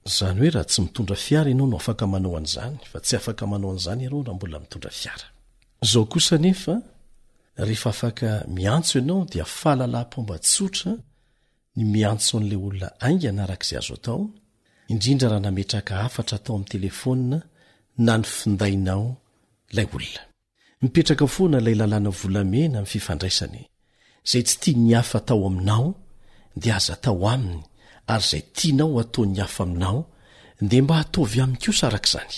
Izany hoe raha tsy mitondra fiara ianao no afaka manao an'izany fa tsy afaka manao an'izany ianao raha mbola mitondra fiara. Izao kosa anefa, rehefa afaka miantso ianao dia fahalalam-pomba tsotra ny miantso an'ilay olona haingana araka izay azo atao, indrindra raha nametraka hafatra tao amin'ny telefaonina na ny findainao ilay olona. Mipetraka foana ilay lalàna volamena amin'ny fifandraisana e! Izay tsy tian'ny hafa atao aminao dia aza atao aminy ary izay tianao hataon'ny hafa aminao dia mba ataovy aminy kosa araka izany.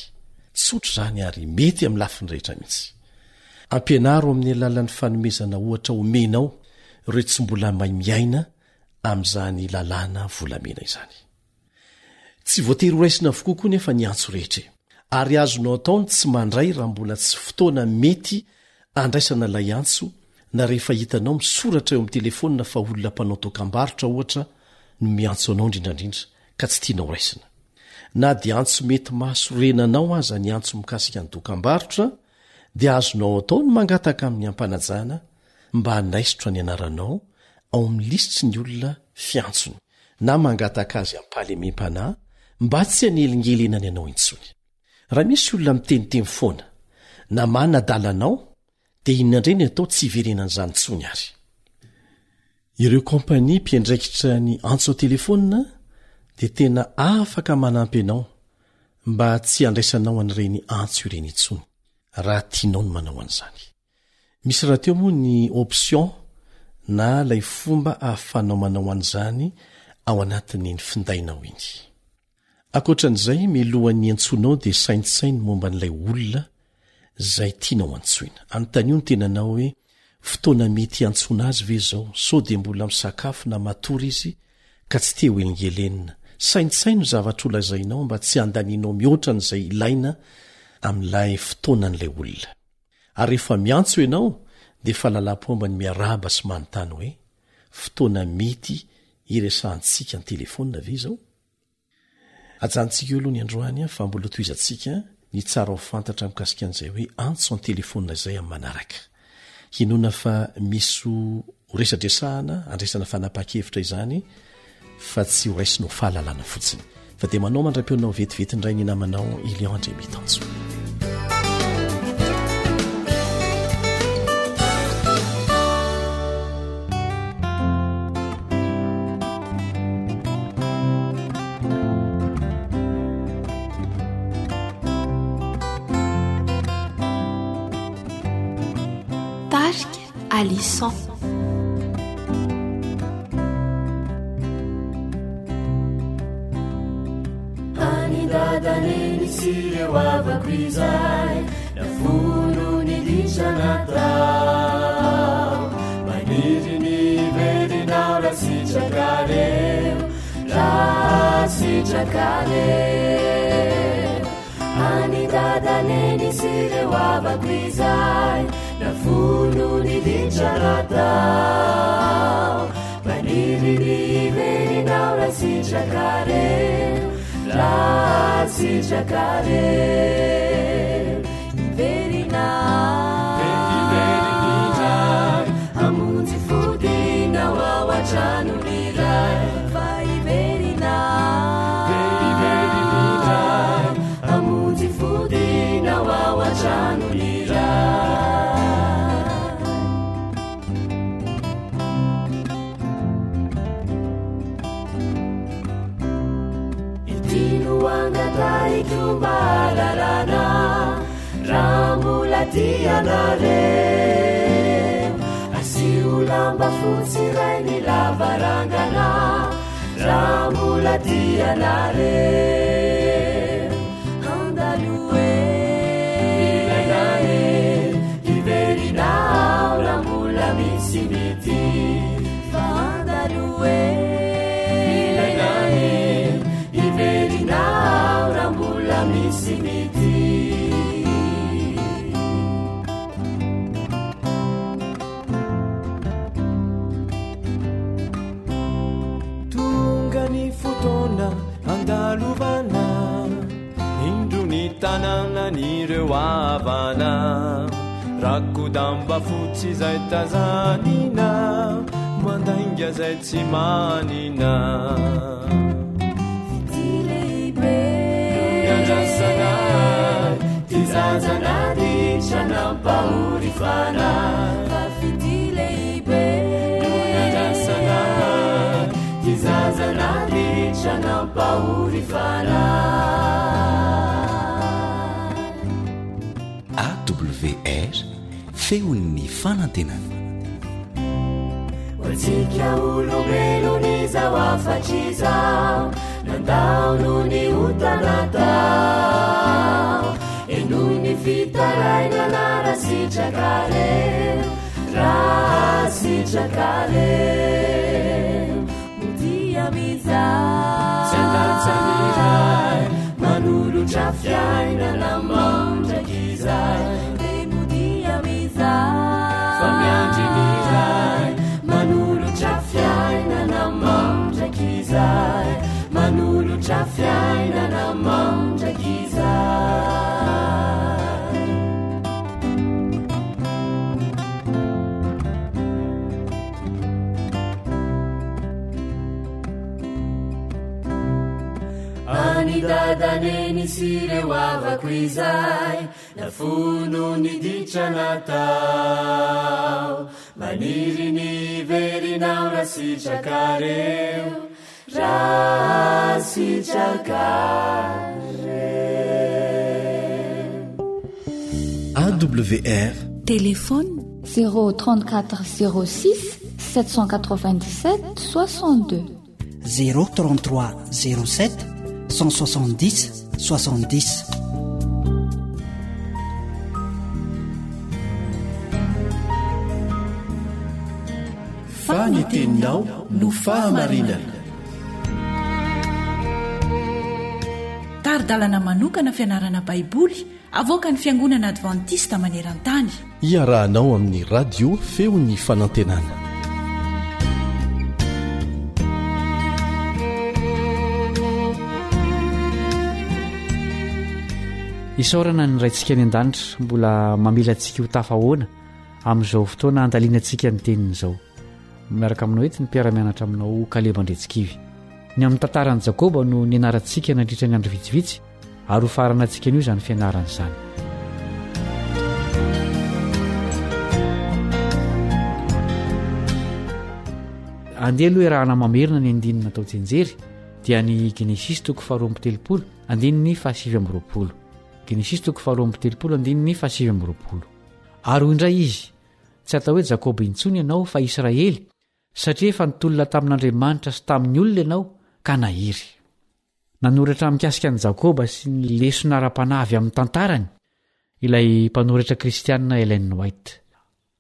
Tsotra izany ary mety amin'ny lafiny rehetra mihitsy. Ampianaro amin'ny alalan'ny fanomezana ohatra omenao ireo tsy mbola mahay miaina amin'izany lalàna volamena izany. Tsy voatery horaisina avokoa koa nefa ny antso rehetra e! Ary azonao atao ny tsy mandray raha mbola tsy fotoana mety andraisana ilay antso na rehefa hitanao misoratra eo amin'ny telefaonina fa olona mpanao dokambarotra ohatra no miantso anao indrindrandrindra ka tsy tianao raisina. Na dia antso mety mahasorena anao aza ny antso mikasika ny dokambarotra dia azonao atao ny mangataka amin'ny ampanajana mba hanaisotra ny anaranao ao amin'ny lisitry ny olona fiantsony na mangataka azy am-pahalemem-panahy mba tsy hanelingelenany anao intsony. Raha misy olona miteniteny foana na manadala anao dia inona indray ny atao tsy hiverenan'izany intsony ary? Ireo kompania mpiandraikitra ny antso an-telefaonina dia tena afaka manampy anao mba tsy handraisanao an'ireny antso ireny intsony, raha tianao ny manao an'izany. Misy rahateo moa ny option na ilay fomba ahafahanao manao an'izany ao anatin'iny findainao iny. Ankoatran'izay, mialohan'ny hiantsoanao dia saintsaino momba an'ilay olona izay tianao antsoina. Anontanio ny tenanao hoe, fotoana mety hiantsoana azy ve izao? Sao dia mbola misakafo na matory izy ka tsy te hoelingelenina? Saintsaino ny zavatra holazainao mba tsy handanianao mihoatra an'izay ilaina amin'ilay fotoanan'ilay olona. Ary rehefa miantso ianao dia fahalalam-pomba ny miarahaba sy manontany hoe, Fotoana mety hiresahantsika an-telefaonina ve izao? Ajanontsika eo aloha ny androany fa mbola tohizantsika ny tsara ho fantatra mikasika an'izay hoe antso an-telefaonina izay amin'ny manaraka. Hinoana fa misy ho resadresahana andraisana fanapahan-kevitra izany fa tsy ho raisina ho fahalalana fotsiny. Fa dia manao mandra-peonao vetivety indray ny namanao Elion Andriamitanjo. Tarika Alison. Any dada neny sy ireo havako izay nafono ny ditra natao maniry ny hiverina raha sitrakareo raha sitrakareo Any dada neny sy ireo havako izay nafono ny ditra natao maniry ny hiverina aho raha sitrakareo raha sitrakareo hiverina hiverina indray hamonjy fodiana ho ao an-trano ny ray fa hiverina hiverina indray hamonjy fodiana ho ao an-trano ny ray. mbola tia anareo. Asio lamba fotsy iray ny lavarangana raha mbola tia anareo. Handalo ela e, hiverina aho raha mbola misy mitia. Fa handalo ela e, hiverina aho raha mbola misy mitia. Tonga ny fotoana andalovana Indro ny tanànan'ireo havana Rako-damba fotsy izay tazanina Mandainga izay tsy manina Fitia lehibe no niandrasana Ty zaza naditra nampahory fanahy Fa fitia lehibe no niandrasana Ty zaza naditra nampahory fanahy AWR, Feon'ny fanantenana. Ho antsika olombelona izao hafatra izao, nandao noho ny ota natao. Henoy ny fitarainana raha sitrakareo, raha sitrakareo. Modia mizaha. Tsy an-datsaniray, manolotra fiainana mandrakizay. Dia modia mizaha. Fa miandry ny Ray, manolotra fiainana mandrakizay. Manolotra fiainana mandrakizay. Any dada neny sy ireo havako izay nafono ny ditra natao maniry ny hiverina aho raha sitrakareo raha sitrakareo AWR Téléphone 0 34 06 797 62. 0 33 07 170 70. Fa ny teninao no fahamarinana. Tari-dalana manokana fianarana Baiboly avoakan'ny Fiangonana Advantista maneran-tany. Iarahanao amin'ny Radio Feon'ny Fanantenana. Isaorana ny Raintsika any an-danitra mbola mamela antsika ho tafahoana amin'izao fotoana andalinantsika ny teniny izao. Miaraka aminao eto ny mpiara-mianatra aminao Kaleba Andretsikivy. Ny amin'ny tantaran'i Jakoba no nianarantsika nandritra ny andro vitsivitsy ary ho faranantsika anio izany fianarana izany. Andeha aloha iarahana mamerina ny andininy natao tsianjery dia ny Genesisy toko faharoa amby telopolo andininy fahasivy amby roapolo. Genesisy toko faharoa amby telopolo andininy fahasivy amby roapolo. Ary hoy indray izy, Tsy atao hoe Jakoba intsony ianao fa Israely, satria efa nitolona tamin'Andriamanitra sy tamin'ny olona ianao ka nahery. Nanoratra mikasika an'i Jakoba sy ny lesona ara-panahy avy amin'ny tantarany ilay mpanoratra kristianina Ellen White.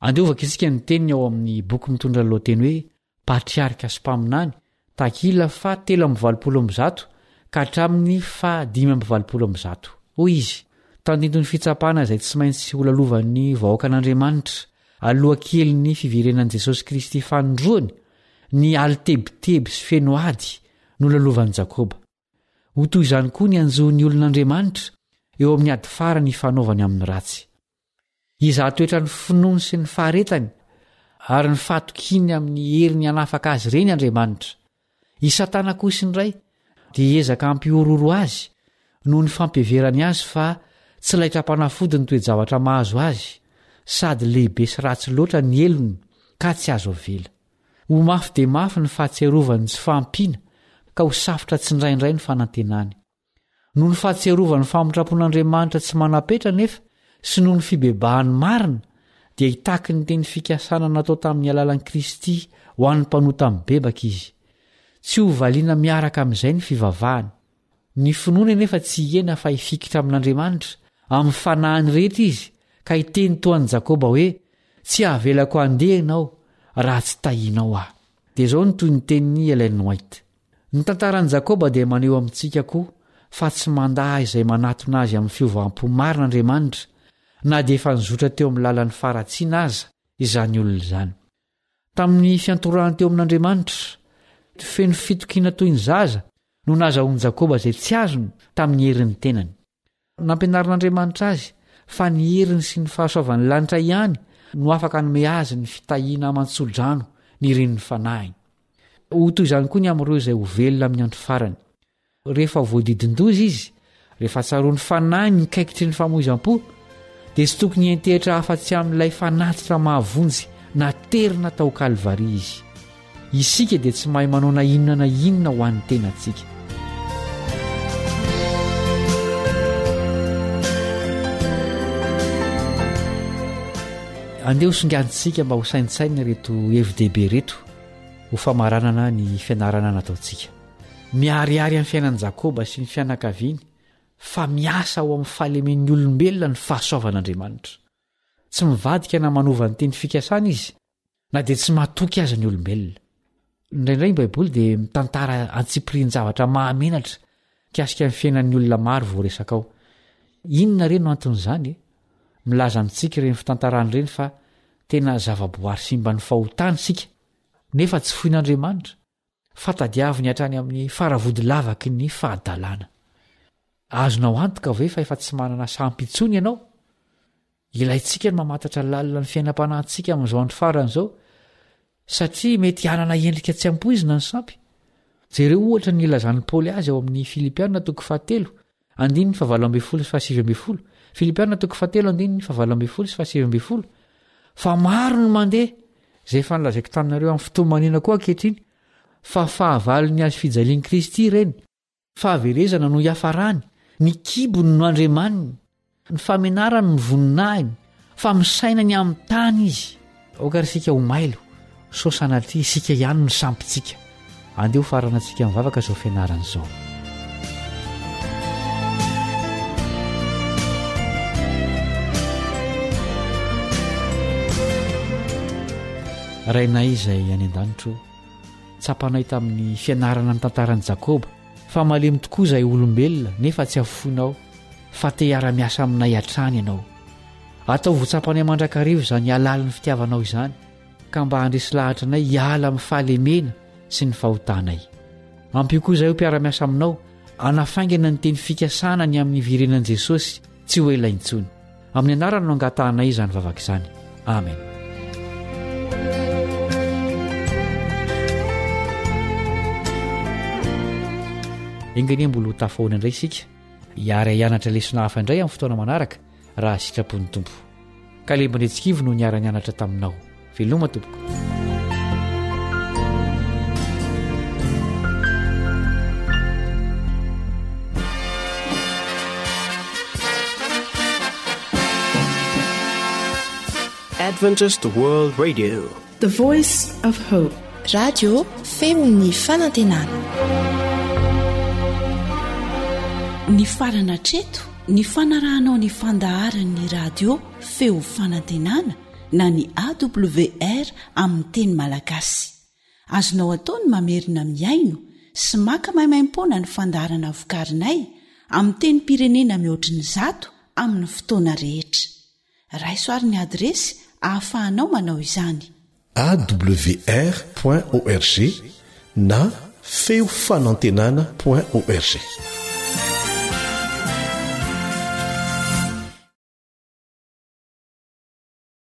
Andeha hovakintsika ny teniny ao amin'ny boky mitondra ny lohateny hoe Patriarika sy Mpaminany, takila faha 183 ka hatramin'ny faha 185. Hoy izy, Tandindon'ny fitsapana izay tsy maintsy holalovan'ny vahoakan'Andriamanitra aloha kelin'ny fiverenan'i Jesosy Kristy fanindroany ny alin-tebiteby sy feno ady nolalovan'i Jakoba. Ho toy izany koa ny hanjo ny olon'Andriamanitra eo amin'ny ady farany ifanaovany amin'ny ratsy. Hizaha toetra ny finoany sy ny faharetany ary ny fahatokiany amin'ny heriny hanafaka azy ireny Andriamanitra. I Satana kosa indray dia hiezaka hampihorohoro azy noho ny fampiheverany azy fa tsy laitram-panafody ny toe-javatra mahazo azy sady lehibe sy ratsy loatra ny helony ka tsy azo avela. Ho mafy dia mafy ny fahatsiarovany ny tsy fahampiana ka ho safotra tsindraindray ny fanantenany. Noho ny fahatsiarovany ny famindram-pon'Andriamanitra tsy manam-petra anefa sy noho ny fibebahany marina, dia hitaky ny teny fikasana natao tamin'ny alalan'i Kristy ho an'ny mpanota mibebaka izy. Tsy ho valiana miaraka amin'izay ny fivavahany. Ny finoany anefa tsy hihena fa hifikitra amin'Andriamanitra, amin'ny fanahiny rehetra izy, ka hiteny toa an'i Jakoba hoe, Tsy havelako handeha ianao raha tsy tahinao aho. Dia izao no toy ny tenin'i Ellen White, Ny tantaran'i Jakoba dia maneho amintsika koa fa tsy mandà izay manatona azy amin'ny fiovam-po marina Andriamanitra, na dia efa nizotra teo amin'ny lalan'ny faharatsiana aza izany olona izany. Tamin'ny fiantorahany teo amin'Andriamanitra, feno fitokiana toy ny zaza no nazahoan'i Jakoba izay tsy azony tamin'ny herin'ny tenany. Nampianarin'Andriamanitra azy fa ny heriny sy ny fahasoavan'ny lanitra ihany no afaka hanome azy ny fitahiana aman-tsodrano nirin'ny fanahiny. Ho toy izany koa ny amin'ireo izay ho velona amin'ny andro farany. Rehefa voadidin-doza izy, rehefa tsaroan'ny fanahiny ny kaikitry ny famoizam-po, dia tsy tokony hiantehitra afa-tsy amin'ilay fanatitra mahavonjy naterina tao Kalvary izy. Isika dia tsy mahay manao na inona na inona ho an'ny tenantsika. Andeha ho singantsika mba ho saintsainina ireto hevi-dehibe ireto ho famaranana ny fianarana nataontsika. Miharihary amin'ny fiainan'i Jakoba sy ny fianakaviany fa miasa ao amin'ny fahalemen'ny olombelona ny fahasoavan'Andriamanitra. Tsy mivadika na manova ny teny fikasana izy na dia tsy matoky aza ny olombelona. Indraindray ny Baiboly dia mitantara antsipirian-javatra mahamenatra mikasika ny fiainan'ny olona maro voaresaka ao. Inona re no anton'izany e? Milaza amintsika ireny fitantarana ireny fa tena zavaboary simban'ny fahotana isika, nefa tsy foin'Andriamanitra, fa tadiaviny hatrany amin'ny faravodilavaky ny fahadalana. Azonao antoka ve fa efa tsy manana sampy intsony ianao? Ilaintsika ny mamantatra lalina ny fiainam-panahintsika amin'izao andro farany izao, satria mety hanana endrika tsy ampoizina ny sampy. Jereo ohatra ny nilazan'i Paoly azy ao amin'ny Filipiana toko fahatelo, andininy fahavalo ambin'ny folo sy fahasivy ambin'ny folo, Filipiana toko fahatelo andininy fahavalo ambin'ny folo sy fahasivy ambin'ny folo, fa maro ny mandeha, izay efa nolazaiko taminareo amin'ny fotoa-manina koa ankehitriny, fa fahavalon'ny hazo fijalian'i Kristy ireny, Fahaverezana no hiafarany, ny kibony no andriamaniny, ny famenarany no voninahiny, fa misaina ny amin'ny tany izy. Aoka ary isika ho mailo, sao sanatria isika ihany no sampintsika. Andeha ho faranantsika mivavaka izao fianarana izao. Rainay izay any an-danitra ô, Tsapanay tamin'ny fianarana ny tantaran'i Jakoba fa malemy tokoa izahay olombelona nefa tsy afoinao fa te hiara-miasa aminay hatrany ianao. Ataovy ho tsapanay mandrakariva izany halalin'ny fitiavanao izany ka mba handresy lahatra anay hiala amin'ny fahalemena sy ny fahotanay. Ampio koa izahay ho mpiara-miasa aminao hanafaingana ny teny fikasana ny amin'ny hiverenan'i Jesosy tsy ho ela intsony. Amin'ny anarany no angatahanay izany vavaka izany. Amen. Enga anie mbola ho tafahoana indray isika hiara hianatra lesona hafa indray amin'ny fotoana manaraka raha sitrapon'ny Tompo. Kaleb Andriantsikivy no niara-nianatra taminao. Veloma tompoko. Adventist World Radio. The Voice of Hope. Radio feon'ny fanantenana. Nifarana hatreto ny fanarahanao ny fandaharan'ny radio feo fanantenana na ny AWR amin'ny teny malagasy. Azonao atao ny mamerina mihaino sy maka maimaimpoana ny fandaharana vokarinay amin'ny tenim-pirenena mihoatry ny zato amin'ny fotoana rehetra. Raiso ary ny adiresy ahafahanao manao izany. Awr point org na feo fanantenana point org.